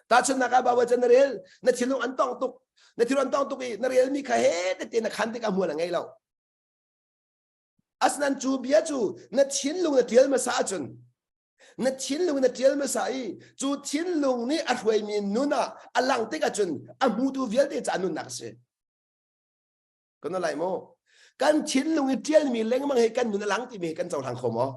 tahchunhnak ah Bible can na rel na thinlung an tong tuk na thinlung an tong tuk i na relmi kha he tete na khan tik a hmual a ngei lo asinain cu bia cu na thinlung na tial hmasa ahcun na thinlung na ṭial hmasa i cu thinlung nih a hruaimi nun ah a lang tik ahcun a hmutu vialte ca nunnak a si. Kan lai maw? Kan thinlung i ṭialmi lengmang hi kan nun a lang timi hi kan cohlang kho maw?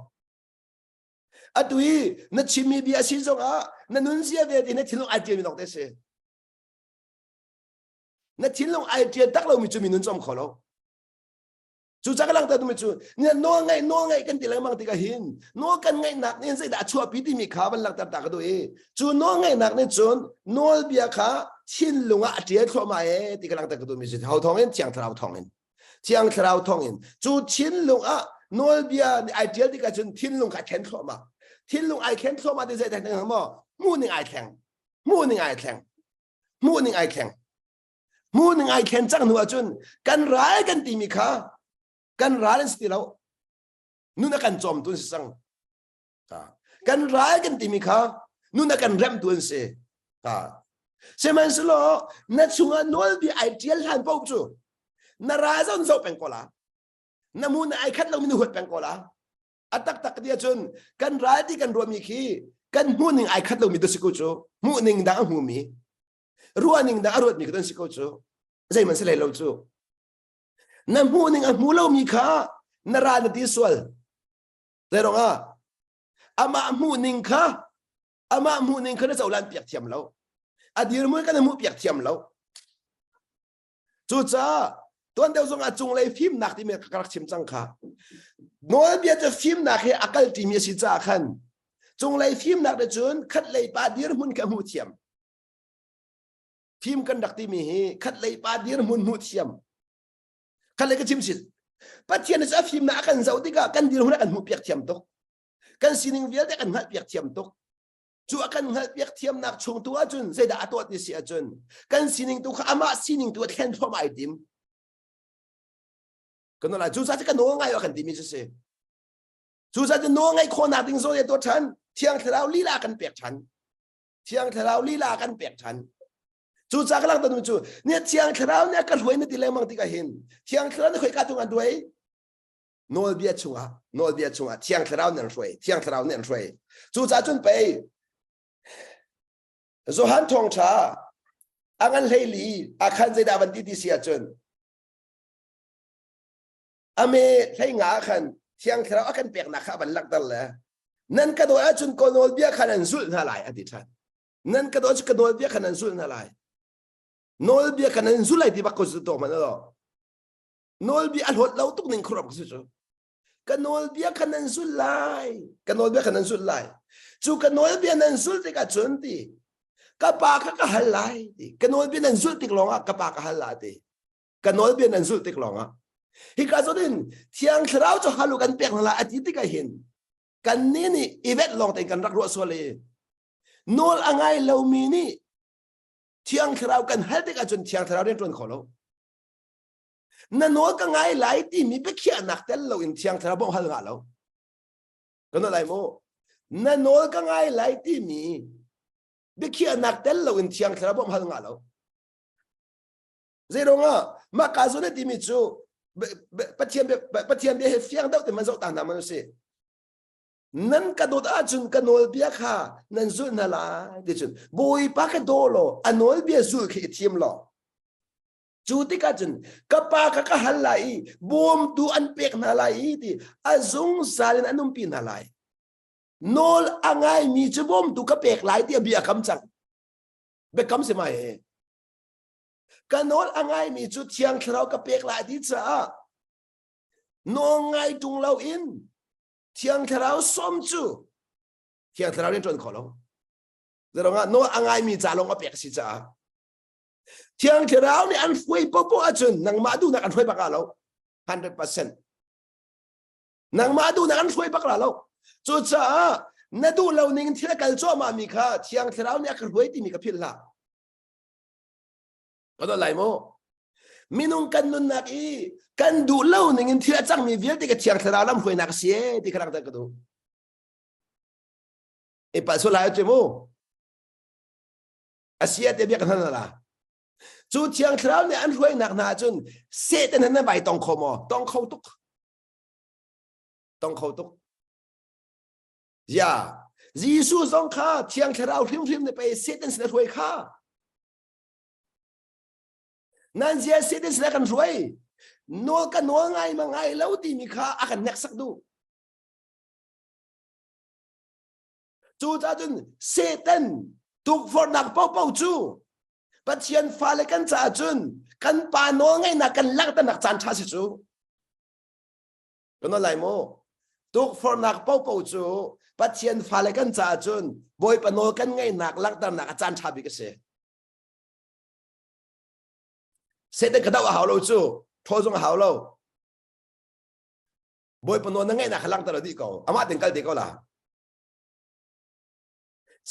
Atu hi na chimmi bia si zongah na nunzia vialte na thinlung ai ṭialmi lawng te si. Na thinlung ai ṭial tak lomi cu mi nun cawm kho lo. Cucaah ka langhter duhmi cu nawl ngaih nawl ngaih kan ti lengmang tikah hin nawl kan ngaihnak nih zeidah a chuahpi timi kha van langhter ta ka duh i cu nawl ngaihnak nih cun nawlbia kha thinlung ah a ṭial thluahmah ee ti ka langhter ka duhmi si ho thawng in Thiang Thlarau thawng in Thiang Thlarau thawng in cu thinlung ah nawlbia nih ai ṭial tikah cun thinlung kha a thlen thluahmah thinlung ai thlen thluahmah ti zeidah ning maw hmuh ning ai thleng hmuh ning ai thleng hmuh ning ai thleng Hmuh ning ai thlen cang hnu ahcun kan ral kan timi kha Kan ral an si ti lo. Nun a kan cawmtu an si cang. Kan ral kan timi kha nun a kan remtu an si. Sihmanhsehlaw na chungah nawlbia ai ṭial hlan paoh cu na ral zon zoh peng ko la. Na mu na ai khat lomi na huat peng ko la. A taktak ti ahcun kan ral ti kan ruahmi khi kan hmuhning ai khat lomi tu si ko cu. Hmuhning dang a hmumi, ruahning dang a ruatmi khi tu an si ko cu. Zeihmanh si hlei lo cu. Na hmuhning a hmu lomi kha na ral na ti sual. Zeirong ah amah hmuhning kha amah hmuhning kha na cohlan piak thiam lo. A dirhmun kan hmuh piak thiam lo. Cucaah tuan deuh zong ah cunglei fimnak timi ka rak chim cang kha. Nawlbia cu fimnak he a kal ṭimi a si caah khan cunglei fimnak te cun khatlei pa dirhmun kha hmuh thiam. Fim kan rak timi hi khatlei pa dirhmun hmuh thiam. Khatlei ka chim sin. Pathian cu a fimnak a kan zoh tikah kan dirhmun a kan hmuh piak thiam tuk. Kan sining vialte kan hngalh piak thiam tuk. Cu a kan hngalhpiak thiamnak chung tu ahcun zeidah a tuah ti si ahcun kan sining tu kha amah sining tu a thlen thluahmah ai tim. Kan lai cu cu ka nawl ngai kan timi cu si. Cu cu nawl ngaih khawhnak ding zawn tuah ṭhan Thiang Thlarau lila kan pek ṭhan. Thiang Thlarau lila kan pek ṭhan. Cu ca ka langhter cu ni Thiang Thlarau nih a ka hruai na ti lengmang tikah hin Thiang Thlarau nih khoika tung an hruai? Nawlbia chungah nawlbia chungah Thiang Thlarau nih an hruai Thiang Thlarau nih an hruai cucaah cun pei Johan thawngṭha a ngan hleili a khan zeidah van ti ti si ahcun ame hlei nga ah khan Thiang Thlarau a kan peknak kha a van langhter le nan ka dawi ahcun ka nawlbia kha nan zulh hna lai a ti ṭhan nan ka dawi ahcun ka nawlbia kha nan zulh hna lai nawlbia kha nan zulh lai ti bak ko zu to hmanh lo Nawlbia a hlawt lo tuk ning khuaruah ka si cu. Ka nawlbia kha nan zulh lai. Ka nawlbia kha nan zulh lai. Cu ka nawlbia nan zulh tikah cun ti ka pa kha ka hal lai ti. Ka nawlbia nan zulh tik lawngah ka pa ka hal la ti. Ka nawlbia nan zulh tik lawngah. Hika zawn in Thiang Thlarau cu halu kan pek hna lai a ti tikah hin kannih nih i vet lawng tein kan rak ruah sual i nawl a ngai lomi nih Thiang Thlarau kan hal tikah cun Thiang Thlarau rian ṭuan kho lo. Na nawl ka ngai lai timi biakhiahnak tel loin Thiang Thlarau bawmh hal ngah lo. Kan lai mu. Na nawl ka ngai lai timi biakhiahnak tel loin Thiang Thlarau bawmh hal ngah lo. Zei ah mah ka zawn timi cu Pathian Pathian bia he fiang deuh te man zoh ta hna man si. Nan ka dawt ahcun ka nawlbia kha nan zulh hna lai ti cun Bawipa ka daw law a nawlbia zul khi i thim law Cu tikah cun ka pa kha ka hal lai i bawmtu an pek hna lai i ti a zungzal in an umpi hna lai. Nawl a ngaimi cu bawmtu ka pek lai tiah bia kam cang. Biakam si mai he. Ka nawl a ngaimi cu Thiang Thlarau ka pek lai ti caah nawl ngai ṭung loin Thiang Thlarau sawm cu Thiang Thlarau nih ṭuan kho lo. Zeirangah nawl a ngaimi ca lawng a pek a si caah Thiang Thlarau nih an hruai popoh ahcun nangmah duhnak an hruai bak lo. 100%. Nangmah duhnak an hruai bak lo. Cucaah na duh lo ning thil a kal cuahmah mi kha Thiang Thlarau nih a ka hruai timi ka philh hlah. Ka dawt lai mu. Minung kan nunnak i kan duh lo ning in thil a cangmi vialte ka Thiang Thlarau lam hruainak a si e ti kha langhter ka duh. I palh sual lai cu mu. A si te bia kan hal la. Cu Thiang Thlarau nih an hruainak hna ahcun Satan han vai tong kho maw? Tong kho tuk. Tong kho tuk. Ya, Jesuh zong kha Thiang Thlarau hrimhrim nih pei Satan sin a hruai kha. Nan zia Satan sin a kan hruai. Nawl ka nawl ngai ma ngai lo timi kha a kan hneksak duh. Cucaah cun Satan tukforhnak paohpaoh cu Pathian fale kan caah cun kan pa nawlngeihnak kan langhternak caan ṭha si cu. Kan lai maw? Tukforhnak paohpaoh cu Pathian fale kan caah cun Bawipa nawl kan ngeihnak langhternak a caan ṭha bik a si. Satan ka doh a hau lo cu, ṭhawl zong a hau lo. Bawipa nawl na ngeihnak kha langhter dih ko. Amah ten kal te ko la.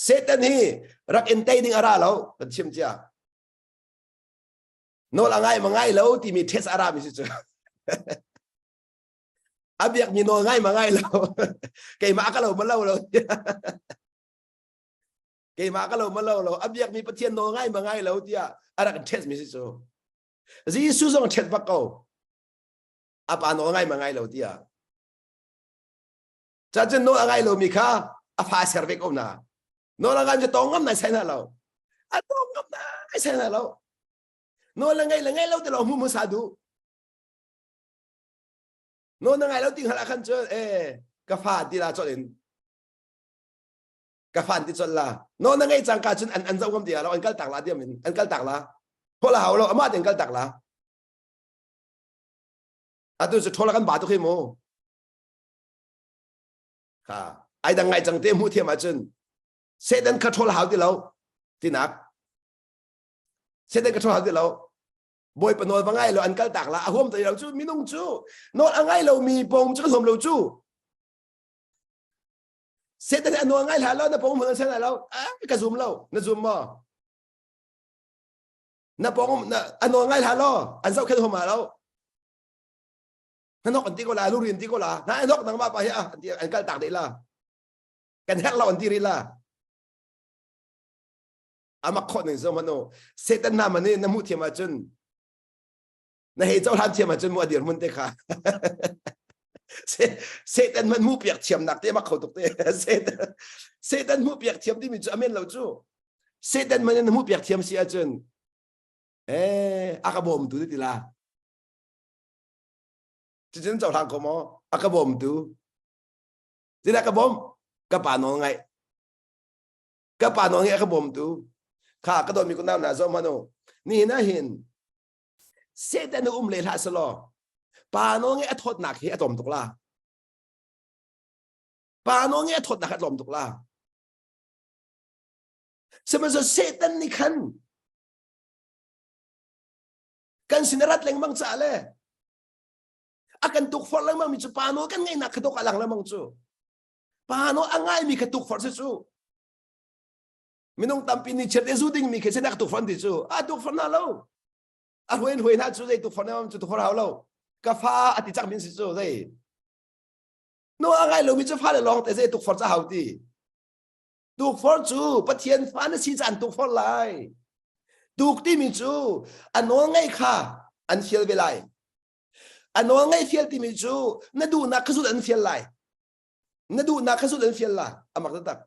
Satan hi rak in tei ding a ra lo kan chim cia. Nawl a ngai ma ngai lo timi test a ra mi si cu. A biakmi nawl ngai ma ngai lo. Keimah ka lo ma lo lo. Keimah ka lo ma lo lo. A biakmi Pathian nawl ngai ma ngai lo tiah a rak test mi si cu. Jesuh zong test bak ko. A pa nawl ngai ma ngai lo tiah. Cacun nawl a ngai lomi kha a fa ser ve ko na. Nawl a ngai cu tawng ngam nai sai na lo. A tawng ngam nai sai na lo. Nawl a ngai le ngai lo te lo hmu hmasa duh. Nawl na ngai lo ti hngalh ah khan cun eh ka fa ti la colh in ka fan ti colh la. Nawl na ngai cangka cun an an zoh ngam ti lo an kal tak la diam in an kal tak la. Thol a hau lo amah te an kal tak la. Atu cu ṭhawl kan ba tuk hi mu. Kha ai dang ngai cang te hmuh thiam ahcun Satan kha ṭhawl hau ti lo tinak. Satan kha ṭhawl hau ti lo. Bawipa nawl va ngai lo an kal tak la a huam ti lo cu minung cu nawl a ngai lomi pawng cu kan huam lo cu. Satan a nawl ngai hlah lo na pawng hmun an sen lo ka zum lo na zum maw? Na pawng na a nawl ngai hlah law an zohkhenh huam lo. Na nok an ti ko la luri an ti ko la na nok nangmah pa hi ah an ti an kal tak deh la. Kan herh lo an ti rih la. Amak khawh ning zo manu Satan na mani na hmuh thiam ahcun na hei cohlan thiam ahcun mu a dirhmun te kha Satan man hmuh piak thiamnak te mak kho tuk te Satan Satan hmuh piak thiam timi cu amen lo cu Satan man na hmuh piak thiam si ahcun eh a ka bawmtu ti la cucun cohlang ko maw a ka bawmtu Zeidah ka bawm ka pa nawl ngaih ka pa nawl ngaih a ka bawmtu kha ka dawtmi kunau hna zoh hmanh u nihin ah hin Satan um le hlah selaw pa nawl ngaih a thawtnak hi a tlawm tuk la pa nawl ngaih a thawtnak a tlawm tuk la sihmanhsehlaw Satan nih khan kan sin a rat lengmang caah le a kan tukforh lengmang mi cu pa nawl kan ngaihnak kha dawk a lang lengmang cu pa nawl a ngaimi kha tukforh si cu minung tampi nih chiat zu ding mi khi sin a tukforh ti cu a tukforh na lo a huin huin ha cu zei tukforh na cu tukforh hau lo ka fa a ti cak min si cu zei no a ngai lo mi cu fa le lawng te zei tukforh ca hau ti Tukforh cu Pathian fa na si caan tukforh lai. Tuk timi cu a nawl ngaih kha an fial ve lai. A nawl ngaih fial timi cu na duhnak kha zulh an fial lai. Na duhnak kha zulh an fial la. Amak taktak.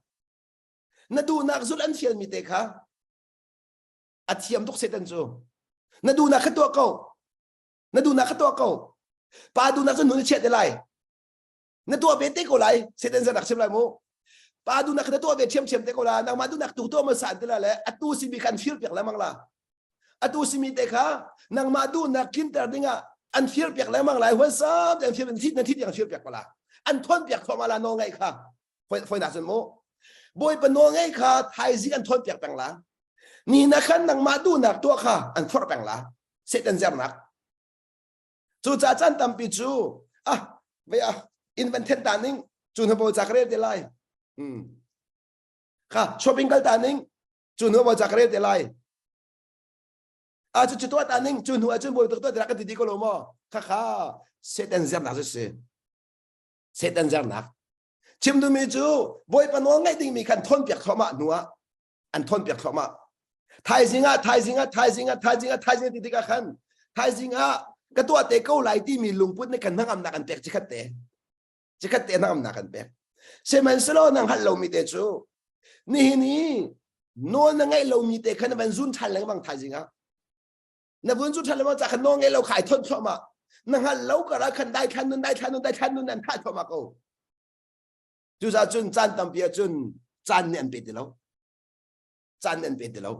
Na duhnak zulh an fialmi te kha a thiam tuk Satan cu. Na duhnak kha tuah ko. Na duhnak kha tuah ko. Pa duhnak cu nu na chiah te lai. Na tuah ve te ko lai Satan zan rak chim lai mu pa dunak na tuah ve ṭhiamṭhiam te ko la nangmah dunak tu tuah hmasa ti la le atu simi khan fir piak lengmang la atu simi te kha nangmah duhnak tlinter dingah an fir piak lengmang lai huansam te an fir thi na thi tiang fir piak la an thawn piak thluahmah la nawl ngaih kha foi nak cun mu bawipa nawl ngaih kha thaizing an thawn piak peng la ni na khan nangmah duhnak tuah kha an forh peng la Satan zernak Cucaah caan tampi cu ah vei ah inn van then ta ning cu hnu bawi ca ka rel te lai. Hmm. Kha shopping kal ta ning cu hnu bawi ca ka rel te lai. Ah cu cu tuah ta ning cu hnu ahcun bawi tuk tuah te ka ti di ko lo maw? Kha kha Satan zernak cu si. Satan zernak. Chim duhmi cu Bawipa nawl ngaih dingmi khan thawnpiak thluahmah hnu ah an thawnpiak thluahmah. Thaizing ah thaizing ah thaizing ah thaizing ah thaizing ti tikah khan thaizing ah ka tuah te ko lai timi lungput nih kan hnangamnak an pek chikhat te chikhat te hnangamnak an pek sihmanhsehlaw nang hngalh lomi te cu nihin i nawl na ngeih lomi te khan na van zun ṭhan lengmang thaizing ah na vun zun ṭhan lengmang ca khan nawl ngeih lo kha ai thon thluahmah na hngalh lo kar ah khan dai thlan nun dai thlan nun dai thlan nun an thah thluahmah ko Cucaah cun caan tampi ahcun caan nih an pe ti lo. Caan nih an pe ti lo.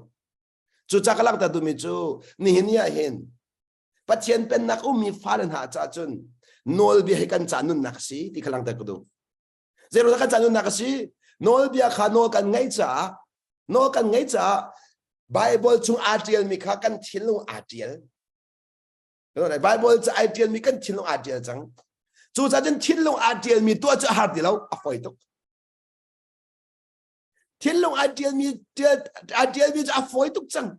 Cucaah ka langhter duhmi cu nihin ni ah hin Pathian pennak ummi fale hna caah cun nawlbia hi kan ca nunnak a si ti kha langhter ka duh. Zeiruangah kan ca nunnak a si? Nawlbia kha nawl kan ngaih caah nawl kan ngaih caah Bible chung aa ṭialmi kha kan thinlung aa ṭial. Bible cu ai ṭialmi kan thinlung aa ṭial cang. Cucaah cun thinlung aa ṭialmi tuah cu a har ti lo, a fawi tuk. Thinlung aa ṭialmi aa ṭialmi cu a fawi tuk cang.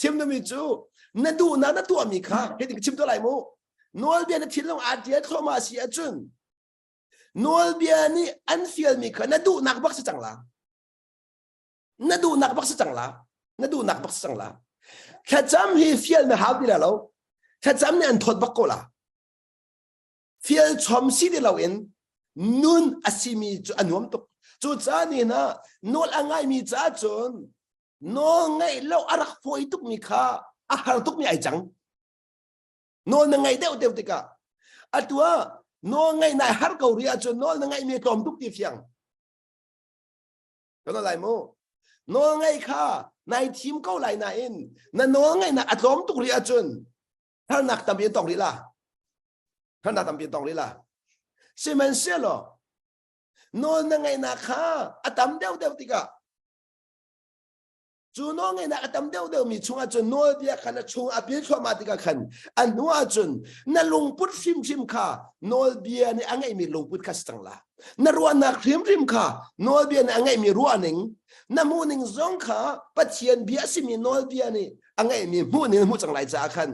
Chim duhmi cu na duhnak na tuahmi kha hitin ka chim tuah lai mu. Nawlbia na thinlung aa ṭial thluahmah si ahcun. Nawlbia nih an fialmi kha na duhnak bak si cang la. Na duhnak bak si cang la. Na duhnak bak si cang la. Thlacam hi fial na hau ti la lo. Thlacam nih an thawt bak ko la. Fial chom si ti loin nun a simi cu a nuam tuk. Cucaah ni hna nawl a ngaimi caah cun nawl ngaih lo a rak fawi tukmi kha a har tukmi ai cang. Nawl na ngaih deuh deuh tikah atu ah nawl ngaih nai har ko rih ahcun nawl na ngaihmi a tlawm tuk ti fiang. Kan lai mu. Nawl ngaih kha nai thim ko lai nain na nawl ngaihnak a tlawm tuk rih ahcun harnak tampi in tong rih la. Harnak tampi in tong rih la. Sihmanhsehlaw nawl na ngaihnak kha a tam deuh deuh tikah cu nawlngeihnak a tam deuhdeuh mi chungah cun nawlbia kha na chung a pil thluahmah tikah khan a hnu ahcun na lungput hrimhrim kha nawlbia nih a ngeihmi lungput kha si cang la na ruahnak hrimhrim kha nawlbia nih a ngeihmi ruahning na hmuhning zong kha Pathian bia a simi nawlbia nih a ngeihmi hmuhning hmuh cang lai caah khan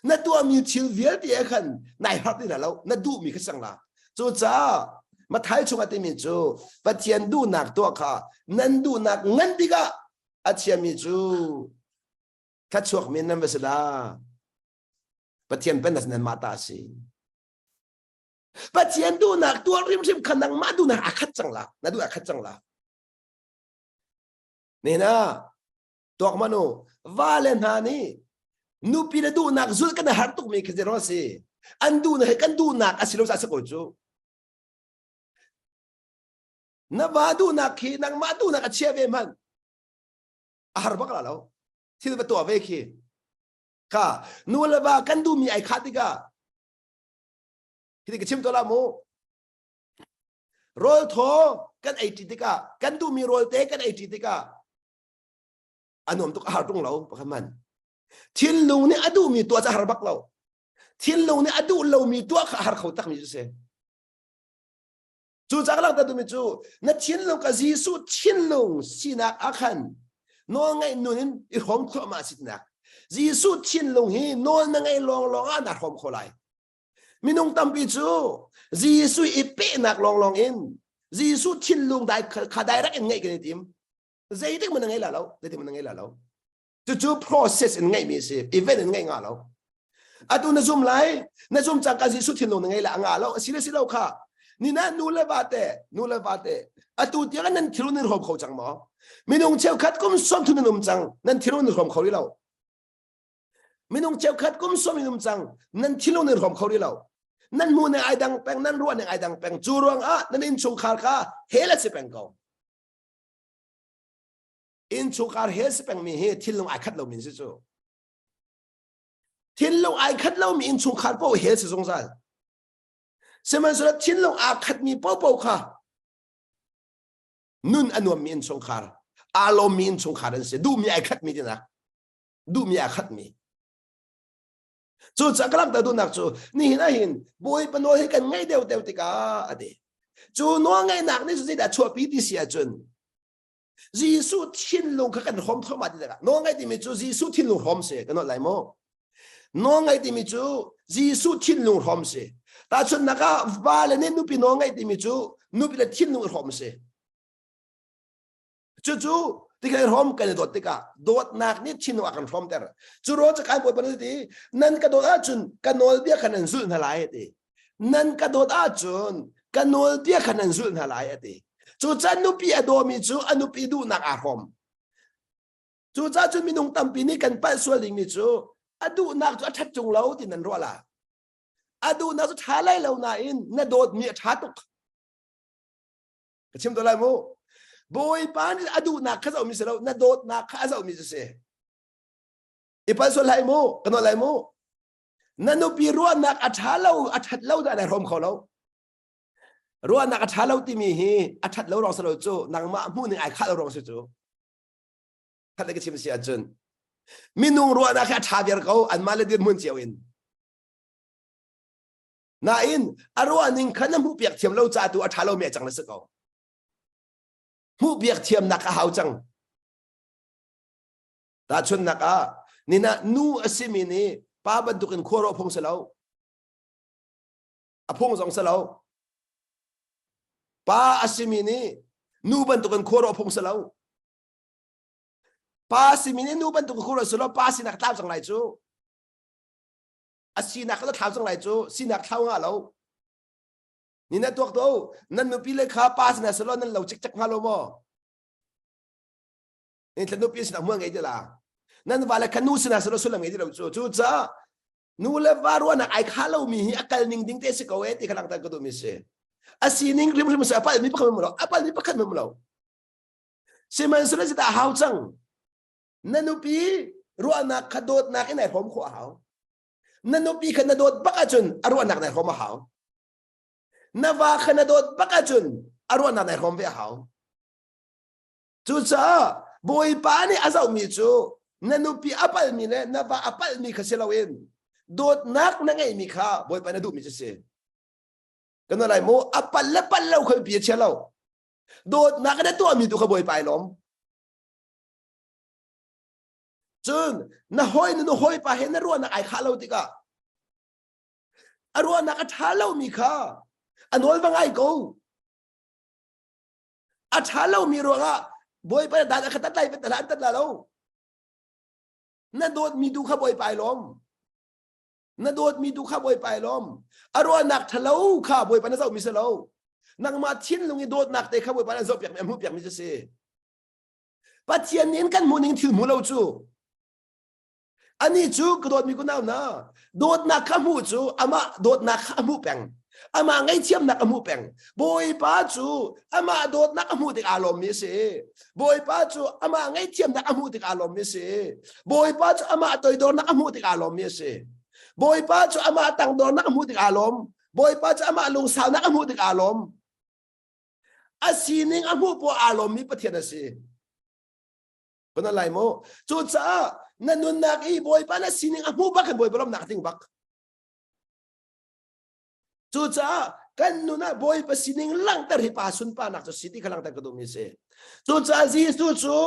na tuahmi thil vialte ah khan nai harh ti lo na duhmi kha sang la cucaah Mathai chungah timi cu Pathian duhnak tuah kha nan duhnak ngan bik ah a thiami cu thlachuak mi nan va si la Pathian pennak nan mah ta a si Pathian duhnak tuah hrimhrim kha nangmah duhnak a khat cang la na duh a khat cang la Nena Tuak man u, vale hna nih nupi le duhnak zulh kan har tukmi khi zero si. An duhnak he kan duhnak a si lo ca si ko cu. Na va duhnak khi nangmah duhnak a chia ve hmanh. A har bak la lo. Thil va tuah ve khi. Ka nu le va kan duhmi ai khah tikah hi ka chim to la mu. Rawl thaw kan ei ṭi tikah kan duhmi rawl te kan ei ṭi tikah a nuam tuk a har tung lo pakhat man thinlung nih a duhmi tuah cu a har bak lo thinlung nih a duh lomi tuah kha a har kho takmi cu si cu ca ka langhter duhmi cu na thinlung ka Jesuh thinlung sinak ah khan nawl ngaih nun in i hrawm thluahmah sinak Jesuh thinlung hi nawl na ngaih lawng lawng ah na hrawm kho lai minung tampi cu Jesuh i pehnak lawnglawng in Jesuh thinlung dai kha direct in ngeih kan i tim zeitik man na ngei la lo zeitik man na ngei la lo cucu process in ngeihmi si event in ngeih nga lo atu na zum lai na zum cangka Jesuh thinlung na ngei la nga lo asi le si lo kha ni na nu le va te nu le va te atu tiang nan thilung nan hrawm kho cang maw minung cheukhat kum som thun nan um cang nan thilung nan hrawm kho rih lo minung cheukhat kum som in um cang nan thilung nan hrawm kho rih lo nan hmu ning ai dang peng nan ruah ning ai dang peng cu ruang ah nan innchungkhar kha hel a si peng ko Innchungkhar he si pengmi hi thinlung ai khat lomi si cu. Thinlung ai khat lomi innchungkhar paoh he si zungzal. Sihmanhsehlaw thinlung aa khatmi paohpaoh kha nun a nuammi innchungkhar, aa lawmmi innchungkhar an si. Duhmi ai khatmi tinak. Duhmi aa khatmi. Cucaah ka langhter duhnak cu nihin ahhin Bawipa nawl hi kan ngaih deuh deuh tikah a ti. Cu nawl ngaihnak nih cu zeidah chuahpi ti si ahcun Jesuh thinlung kha kan hrawm thluahmah ti tikah nawl ngaih timi cu Jesuh thinlung hrawm si kan nawl lai maw? Nawl ngaih timi cu Jesuh thinlung hrawm si. Tahchunhnak ah vale nih nupi nawl ngaih timi cu nupi le thinlung hrawm si. Cucu tikhan hrawm kan i dawt tikah dawtnak nih thinlung a kan hrawmter. Cu ruang cu kan Bawipa nih ti nan ka dawt ahcun ka nawlbia kha nan zulh hna lai a ti. Nan ka dawt ahcun ka nawlbia kha nan zulh hna lai a ti. Cucaah nupi a dawmi cu a nupi duhnak aa hrawm. Cucaah cun minung tampi nih kan palh sual dingmi cu a duhnak cu a ṭhat ṭung lo ti nan ruah la. A duhnak cu ṭha lai lo nain na dawtmi a ṭha tuk. Ka chim to lai mu. Bawipa nih a duhnak kha zohmi si lo, na dawtnak kha a zohmi cu si. I pal sual lai mu, ka nawl lai mu. Na nupi ruahnak a ṭha lo, a ṭhat lo dah na hrawm kho lo. Ruahnak a ṭha lo timi hi a ṭhat lo ruang si lo cu, nangmah hmuh ning ai khah lo ruang si cu. Khat le ka chim si ahcun minung ruahnak hi a ṭha viar ko, anmah le dirhmun cio in. Nain a ruahning kha na hmuhpiak thiam lo ca tu a ṭha lomi a cang le si ko. Hmuhpiak thiamnak a hau cang. Tahchunhnak ah nina nu a simi nih pa bantukin khua rawh phung si lo. A phung zong si lo. Pa a simi nih nu bantukin khuaruah phung si lo. Pa simi nih nu bantukin khuaruah si lo, pa sinak tlau cang lai cu. A sinak kha thlau cang lai cu, sinak thlau nga lo. Ni na tuak to, nan nupi le kha pa sinah si lo nan lo cikcek hnga lo maw? Ni thla nupi sinah hmual ngei ti la. Nan va le kha nu sinah si lo sullam ngei ti lo cu. Cucaah nu le va ruahnak ai kha lomi hi a kal ning ding te si ko e ti kha langhter ka duhmi si. A sining hrimhrim si a palmi pakhat hmanh lo, a palmi pakhat hmanh lo. Sihmanhsehlaw zeidah a hau cang? Na nupi ruahnak kha dawtnak in ai hrawm khawh a hau. Na nupi kha na dawt bak ahcun a ruahnak nai hrawm a hau. Na va kha na dawt bak ahcun a ruahnak nai hrawm ve a hau. Cucaah Bawipa nih a zohmi cu na nupi a palmi le na va a palmi kha si loin dawtnak na ngeihmi kha Bawipa na duhmi cu si. Kan lai mu a pal le pal lo kha pi a chia lo. Dawtnak na tuahmi tu kha Bawipa ai lawm. Cun na hawi na hawipa he na ruahnak ai khah lo tikah a ruahnak a ṭha lomi kha a nawl va ngai ko. A ṭha lomi ruangah Bawipa dan a kha tat lai tat an tat la lo. Na dawtmi tu kha Bawipa ai lawm. Na dawtmi tu kha Bawipa ai lawm. A ruahnak ṭhalo kha Bawipa na zohmi si lo. Nangmah thinlung i dawtnak te kha Bawipa na zohpiakmi a hmuhpiakmi cu si. Pathian nih in kan hmuh ning thil hmu lo cu. Ani cu ka dawtmi kunau na dawtnak kha hmuh cu amah dawtnak kha a hmuh peng. Amah ngaihthiamnak a hmuh peng. Bawipa cu amah dawtnak a hmuh tik aa lawmmi a si. Bawipa cu amah ngaihthiamnak a hmuh tik aa lawmmi a si. Bawipa cu amah toidornak a hmuh tik aa lawmmi a si. Bawipa cu amah tangdornak a hmuh tik aa lawm. Bawipa cu amah lungsaunak a hmuh tik aa lawm. A sining a hmuh poah aa lawmmi Pathian a si. Kana lai mu. Cucaah na nunnak i Bawipa na sining a hmuh bak in Bawipa lawmnak ding bak. Cucaah kan nun ah Bawipa sining langhter hi pa sunparnak cu si ti kha langhter ka duhmi si. Cucaah Jesuh cu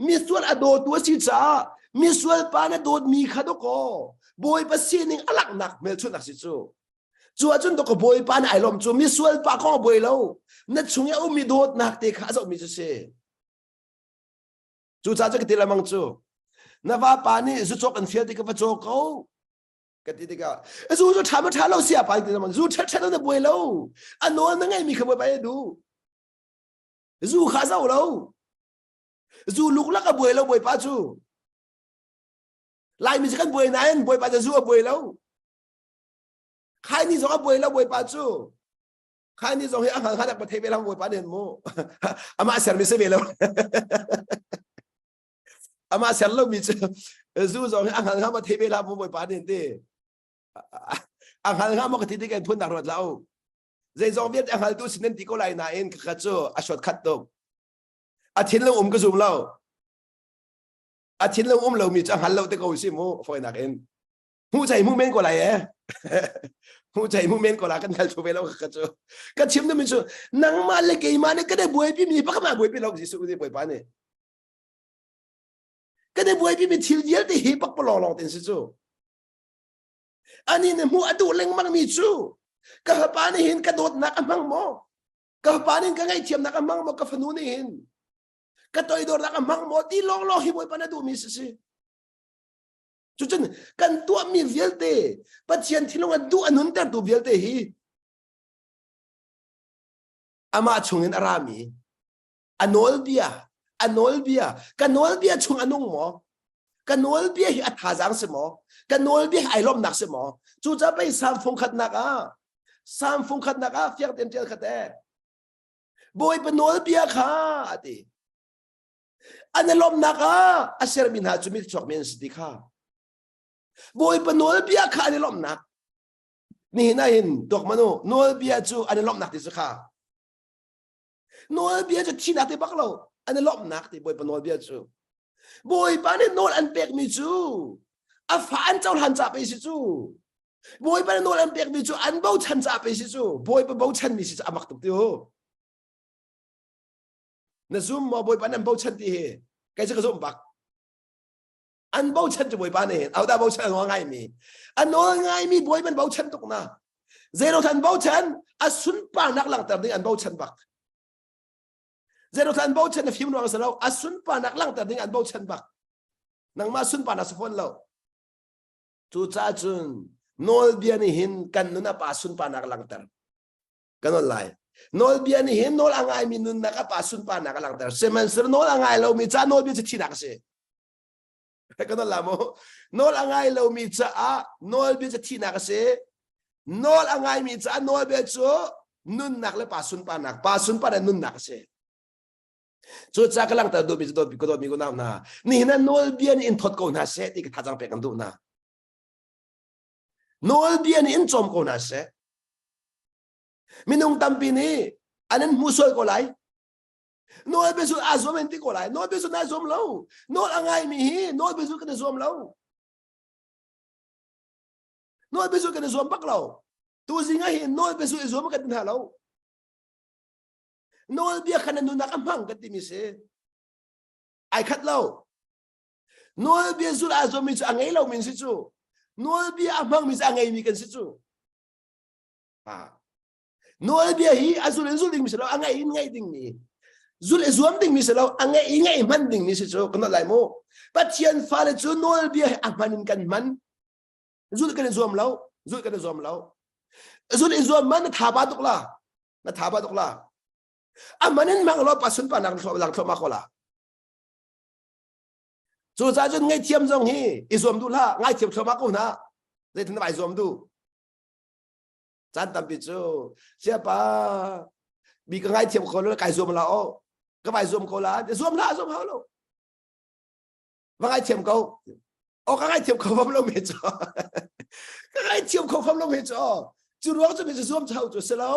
misual a dawtu a si caah misual pa na dawtmi kha dawkaw Bawipa sining a langhnak hmelchunhnak si cu. Cu ahcun dawkaw Bawipa nih ai lawm cu misual pa kong a buai lo. Na chung i a ummi dawtnak te kha a zohmi cu si. Cucaah cu ka ti lengmang cu. Na vapa nih zu cawk an fial ti ka va caw ko. Ka ti tikah zu cu ṭha ma ṭha lo sia pa ti lengmang zu ṭha ṭha lo na buai lo. A nawl na ngeimi kha buai pa du. Zu kha zo lo. Zu luklak a buai lo bawipa cu. Laimi cu kan buai nain bawipa cu zu a buai lo. Khaini zong a buai lo bawipa cu. Khaini zong hi a hngal hngal pa thei ve lang bawipa nih mu. Amah sermi si ve lo. Amah ser lomi cu zu zong hi a hngal hngal ma thei ve la mu bawipa nih ti. A hngal hngal ma ka ti ti kan phun nak ruat la u. Zeizong vialte a hngaltu sin nan ti ko lai nain ka cu a shot khat tuk. A thinlung um ka zum lo. A thinlung um lomi cu a hngal lo te ko si mu fawinak in. Hmuh cai hmuh men ko lai eh. Hmuh cai hmuh men ko la kan hngal thu ve lo ka cu. Ka chim mi cu nangmah le keimah nih kan i buaipi mi pakhat mah buaipi lo Jesuh nih Bawipa nih. Kan i buaipi mi thil vialte hi pakpalawng lawng ten si cu. Ani nih hmuh a duh lengmang mi cu ka fapa nih hin ka dawtnak a hmang maw? Ka fapa nih ka ngaihthiamnak a hmang maw? Ka fanu nih hin ka toidornak a hmang maw? Ti lawnglawng hi Bawipa na duhmi si si. Cucun kan tuahmi vialte Pathian thinlung a duh a nuntertu vialte hi amah chungin a rami a nawlbia a nawlbia ka nawlbia chung a nung maw ka nawlbia hi a thazaang si maw ka nawlbia hi ai lawmhnak si maw cucaah pei Salm fung khatnak ah Salm fung khatnak ah fiang tein ṭial khat e Bawipa nawlbia kha a ti an i lawmhnak ah a sermi hna cu mi chuakmi an si ti kha Bawipa nawlbia kha an i lawmhnak nihin ah hin tuak manu nawlbia cu an i lawmhnak ti cu kha Nawlbia cu thihnak ti bak lo an i lawmhnak ti Bawipa nawlbia cu. Bawipa nih nawl an pekmi cu a fa an cohlan ca pei si cu. Bawipa nih nawl an pekmi cu an bochan ca pei si cu. Bawipa bochanmi si cu a mak tuk ti hu. Na zum maw Bawipa nan bochan ti hi? Kei cu ka zumh bak. An bochan cu Bawipa nih hin ahodah bochan a nawl ngaimi. A nawl ngaimi Bawipa an bochan tuk na. Zeiruang an bochan? A sunparnak langhter ding an bochan bak. Zeiruang an bochan na fim ruang a si lo. A sunparnak langhter ding an bochan bak. Nangmah sunparnak si fawn lo. Cucaah cun nawlbia nih hin kan nun a pa sunparnak langhter. Kan on lai. Nawlbia nih hin nawl a ngaimi nunnak a pa sunparnak a langhter. Sihmanhsehlaw nawl a ngai lomi caah nawlbia cu thihnak a si. Kan on la mu. Nawl a ngai lomi caah nawlbia cu thihnak a si. Nawl a ngaimi caah nawlbia cu nunnak le pa sunparnak, pa sunparnak nunnak a si. Cucaah ka langhter duhmi cu dawtmi ka dawtmi unau hna, nihin ah nawlbia nih in thawt ko hna seh ti ka thazaang pek kan duh hna. Nawlbia nih in cawm ko hna seh. Minung tampi nih an in hmuh sual ko lai. Nawlbia zulh aa zuam in ti ko lai. Nawlbia zulh naa zuam lo. Nawl a ngaimi hi nawlbia zulh kan i zuam lo. Nawlbia zulh kan i zuam bak lo. Tuzing ah hin nawlbia zulh i zuam kan ti hna lo. Nawlbia kha na nunnak a hmang kan timi si. Ai khat lo. Nawlbia zulh aa zuammi cu a ngei lomi si cu. Nawlbia a hmangmi cu a ngeimi kan si cu. Ah. Nawlbia hi a zul in zul dingmi si lo, a ngaih in ngaih dingmi. Zul i zuam dingmi si lo, a ngaih i ngaih hman dingmi si cu. Kan lai mu. Pathian fale cu nawlbia hi a hman in kan hman. Zulh kan i zuam lo. Zulh kan i zuam lo. Zulh i zuam man na tha ba tuk la. Na tha ba tuk la. A man in mang lo pa sun pa nak lang thlo ma ko la. Cu ca cun ngaihthiam zong hi i zuam duh hlah, ngaithiam thluahmah ko hna. Zeitin vai zuam duh? Caan tampi cu siapa mi ka ngaithiam kho lo kai zuam la o ka vai zuam ko la zuam la zuam hau lo va ngaithiam ko o ka ngaithiam kho fam lo me cu ka ngaithiam kho fam lo me cu cu ruang cu mi cu zuam chau cu si lo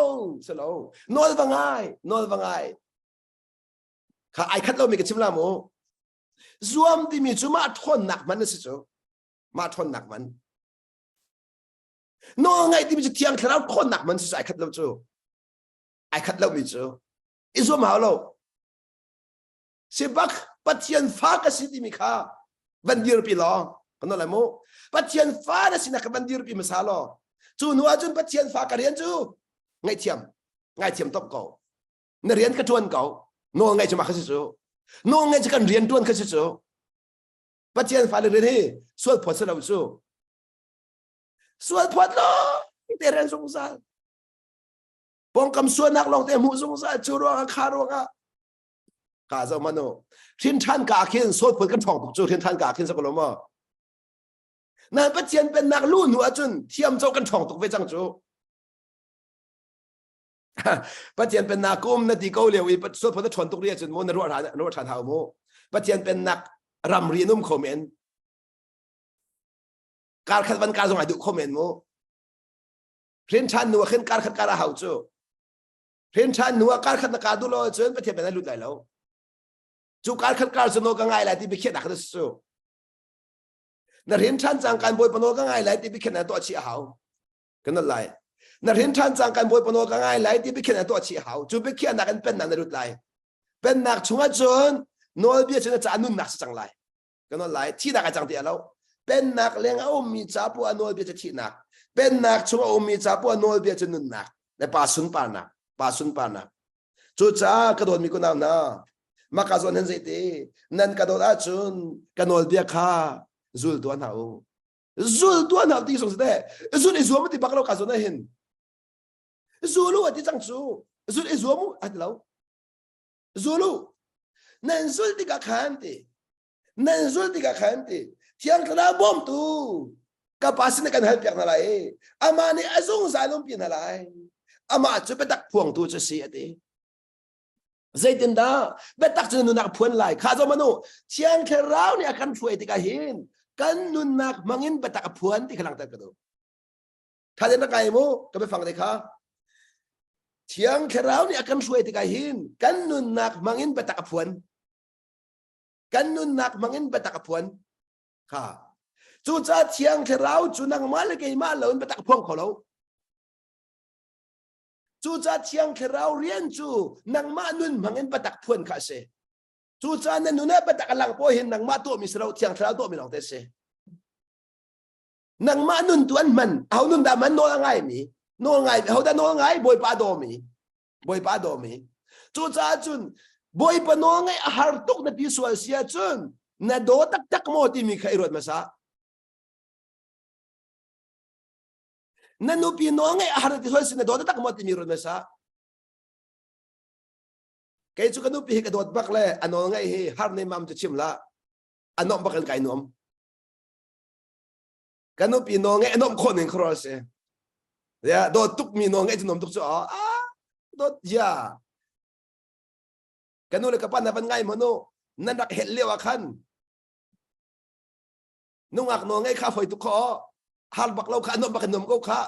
si lo nawl va ngai nawl va ngai kha ai khat lo mi ka chim la mu zuam timi cu mah ṭhawnnak man a si cu mah ṭhawnnak man nawl ngaih timi cu thiang thlarau ṭhawnnak man si cu ai khat lo cu ai khat lo mi cu i zuam hau lo si bak Pathian fa ka si timi kha van dirpi law kan lai mu Pathian fa na sinak kha van dirpi hmasa law cu hnu ahcun Pathian fa ka rian cu ngaihthiam ngaithiam top ko na rian ka ṭuan ko nawl ngaih cu mah kha si cu nawl ngaih cu kan rian ṭuan kha si cu Pathian fale rian hi sual phawt si lo cu sual phawt lo te rian zungzal pawngkam sualnak lawng te hmuh zungzal cu ruangah kha ruangah ka zo manu hrin ṭhan ka khin sual phawt kan ṭhawng tuk cu hrin ṭhan ka khin sa ko lo maw nan Pathian pennak lu hnu ahcun thiam co kan ṭhawng tuk ve cang cu Pathian pennak kum na ti ko lio i sualphawt na ṭhawn tuk ri ahcun mu na ruah na ruah ṭhan hau mu Pathian pennak ramri an um kho men kar khat van kar zong ai duh kho men mu hrin ṭhan nu ah khin kar khat kar a hau cu hrin ṭhan nu ah kar khat na kar duh lo ahcun Pathian pen lut lai lo cu kar khat kar cu no ka ngai lai ti biakhiahnak kha cu na hrin ṭhan cang kan bawipa nawl ka ngai lai ti biakhiahnak tuah chih a hau kan nolh lai na hrin ṭhan cang kan bawipa nawl ka ngai lai ti biakhiahnak tuah chih a hau cu biakhiahnak in pennak na lut lai pennak chungah cun nawlbia cu na caah nunnak si cang lai kan nolh lai thihnak a cang ti a lo pennak leng a ummi ca poah nawlbia cu thihnak pennak chung a ummi ca poah nawlbia cu nunnak le pa sunparnak pa sunparnak cucaah ka dawtmi kunau hna maka zawn hin zeiti nan ka dawt ahcun ka nawlbia kha zul tuah hna u zul tuah hna ti song si te zul i zuam ti bak lo ka zawn ah hin zul u ati cang cu zul i zuam u ati lo zul u nan zul tikah khan ti nan zul tikah khan ti thiang thlarau bawmtu ka pa sin kan hal piak hna lai amah nih a zungzal umpi hna lai amah cu biatak phuangtu cu si ati Zeitindah biatak cu nunnak phuan lai kha zo manu Thiang Thlarau nih a kan hruai tikah hin kan nunnak hmangin biatak a phuan ti kha langhter ka duh. Tha na kai mu ka biafang te kha Thiang Thlarau nih a kan hruai tikah hin kan nunnak hmangin biatak a phuan. Kan nunnak hmangin biatak a phuan. Kha. Cucaah Thiang Thlarau cu nangmah le keimah lo in biatak a phuang kho lo. Cucaah Thiang Thlarau rian cu nangmah nun hmangin biatak phuan kha a si. Cucaah na nun ah biatak a lang poah hin nangmah tuahmi si lo Thiang Thlarau tuahmi lawng te a si. Nangmah nun tu an hman. Aho nun dah man nawl a ngaimi? Nawl ngai, aho dah nawl ngai? Bawipa dawmi. Bawipa dawmi. Cucaah cun Bawipa nawl ngaih a har tuk na ti sual si ahcun na daw taktak maw timi kha i ruat hmasa. Na nupi nawl ngaih a har na ti sual si na daw taktak maw timi ruat hmasa. Kei cu ka nupi hi ka dawt bak le a nawl ngaih hi har ne mam cu chim la a nuamh bak in kai nuam. Ka nupi nawl ngaih a nuamh khawh ning khuaruah si. Ya dawt tuk mi nawl ngaih cu nuam tuk cu ah dawt ya. Ka nu le ka pa na van ngai hmanh u nan rak helh lio ah khan nungak nawl ngaih kha foi tuk kho har bak lo kha a nuam bak in nuam ko kha.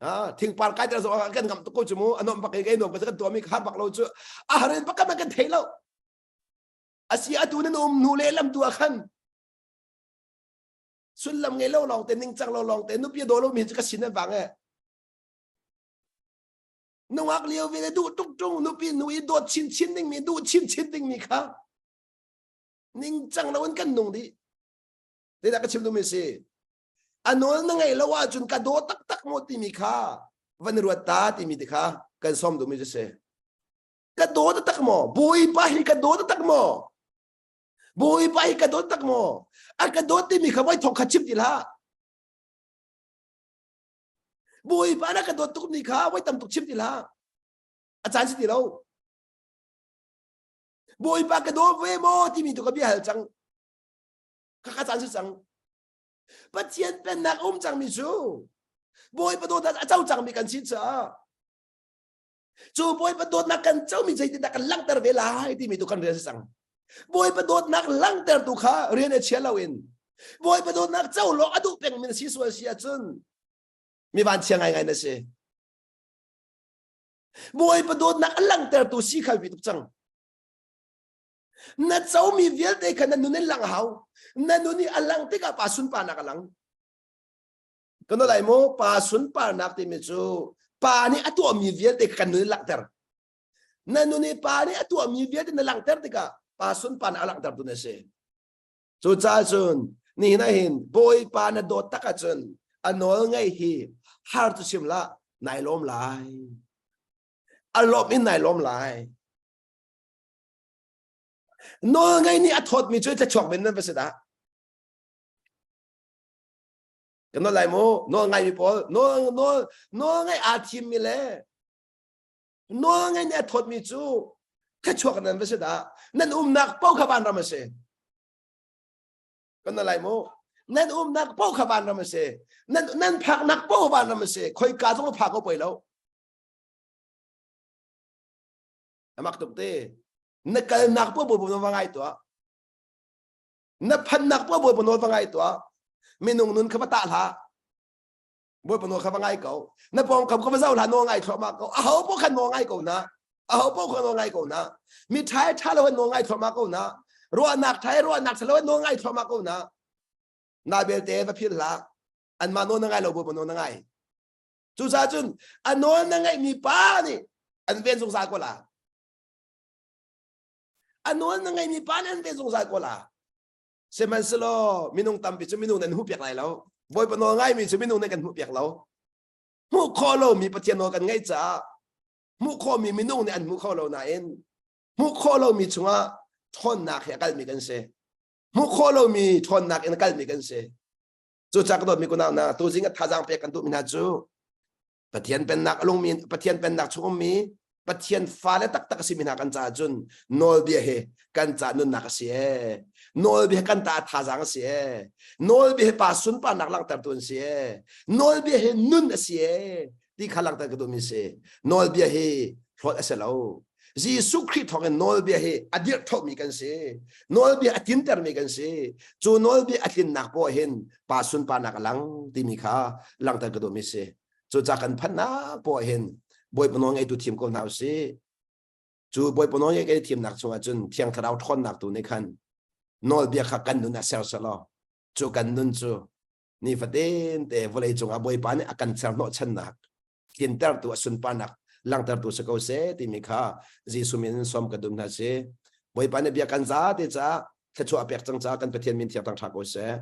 Ah, thingpar kai ter zong kan ngam tuk ko cu mu a nuam bak in kai nuam ka kan tuah mi har bak lo cu a har in bak kan kan thei lo. Asi atu nan um nu le lam tu ah khan sullam ngei lo lawng te ningcang lo lawng te nupi daw lo mi cu ka sin an vang e nungak lio ve le duh tuk tung nupi nu i dawt chin chin ding mi duh chin chin ding mi kha ningcang lo in kan nung dih zeidah ka chim duhmi si a nawl na ngeih lo ahcun ka daw taktak maw timi kha van ruat ta timi te kha kan sawm duhmi cu si ka daw taktak maw bawipa hi ka daw taktak maw Bawipa hi ka dawt tak maw? A ka dawt timi kha voi thong kha chim ti hlah. Bawipa na ka dawt tuk mi kha voi tam tuk chim ti hlah. A caan si ti lo. Bawipa ka daw ve maw timi tu ka bia hal cang. Ka ka caan si cang. Pathian pennak um cangmi cu Bawipa dawtnak a co cangmi kan si caah Cu Bawipa dawtnak kan comi zeitindah kan langhter ve lai timi tu kan rian si cang. Bawipa dawtnak langhtertu kha rian a chia loin Bawipa dawtnak co law a duh pengmi na si sual si ahcun mi vanchia ngaingai na si. Bawipa dawtnak a langhtertu si kha bi tuk cang. Na comi vialte kha na nun in lang hau. Na nun i a lang tikah pa sunparnak a lang. Kan lai mu pa sunparnak timi cu pa nih a tuahmi vialte kan nun in langhter. Na nun i pa nih a tuahmi vialte na langhter tikah pa sunparnak a langhter tu na si. Cucaah cun nihin ah hin Bawipa na dawt tak ahcun a nawl ngaih hi har tu chim lah nai lawm lai. A lawm in nai lawm lai. Nawl ngaih nih a thawtmi cu thluachuak men nan va si dah. Kan nawl lai mu nawl ngai mi pawl nawl nawl nawl ngai aa thim mi le nawl ngai nih a thawt mi cu thluachuak nan va si dah nan umnak paoh kha vanram a si kan nawl lai mu nan umnak paoh kha vanram a si nan nan phaknak paoh vanram a si khoika zong phak ko poi lo amak tuk te na kalnak paoh paoh na va ngai tuah Na phannak poah Bawipa nawl va ngai tuah. Minung nun kha va tah hlah. Bawipa nawl kha va ngai ko. Na pawngkam kha va zoh hlah nawl ngai thluahmah ko. Aho poah khan nawl ngai ko na. Aho poah khan nawl ngai ko na. Mi ṭha ṭha lo in nawl ngai thluahmah ko na. Ruahnak ṭha ruahnak ṭha lo in nawl ngai thluahmah ko na. Na belte va philh hlah. Anmah nawl na ngai lo Bawipa nawl na ngai. Cucaah cun a nawl na ngaihmi pa nih an ven zungzal ko la. A nawl na ngeimi pa nih an ve zungzal ko la. Sihmanhsehlaw minung tampi cu minung nih an hmuhpiak lai lo. Bawipa nawl ngaimi cu minung nih kan hmuhpiak lo. Hmuh khawh lomi Pathian nawl kan ngeih caah hmuh khawhmi minung nih an hmu kho lo nain hmuh khawh lomi chungah ṭhawnnak he a kalmi kan si. Hmuh khawh lomi ṭhawnnak in a kalmi kan si. Cucaah ka dawtmi kunau hna, tuzing a thazaang pek kan duhmi hna cu Pathian pennak a lungmi Pathian pennak chung ummi Pathian fale taktak a simi hna kan caah cun nawlbia hi kan ca nunnak a si ee. Nawlbia hi kan ta thazaang a si ee. Nawlbia hi pa sunparnak langhtertu an si ee. Nawlbia hi nun a si ee ti kha langhter ka duhmi si. Nawlbia hi hlawt a si lo. Jesuh Khrih thawngin nawlbia hi a dirh thomi kan si. Nawlbia a tlintermi kan si. Cu nawlbia a tlinnak poah hin pa sunparnak a lang timi kha langhter ka duhmi si. Cucaah kan phannak poah hin Bawipa nawl ngeitu thim ko hna usih. Cu Bawipa nawl ngei thimnak chungah cun Thiang Thlarau ṭhawnnak tu nih khan nawlbia kha kan nun ah ser selaw cu kan nun cu nifatin te vawlei cungah Bawipa nih a kan ser hnawhchannak tlintertu a sunparnak langhtertu si ko seh timi kha Jesuh min in sawm ka duh hna si. Bawipa nih bia kan za te caah thluachuah a pek cang caah kan Pathian min thiang thang ṭha ko seh.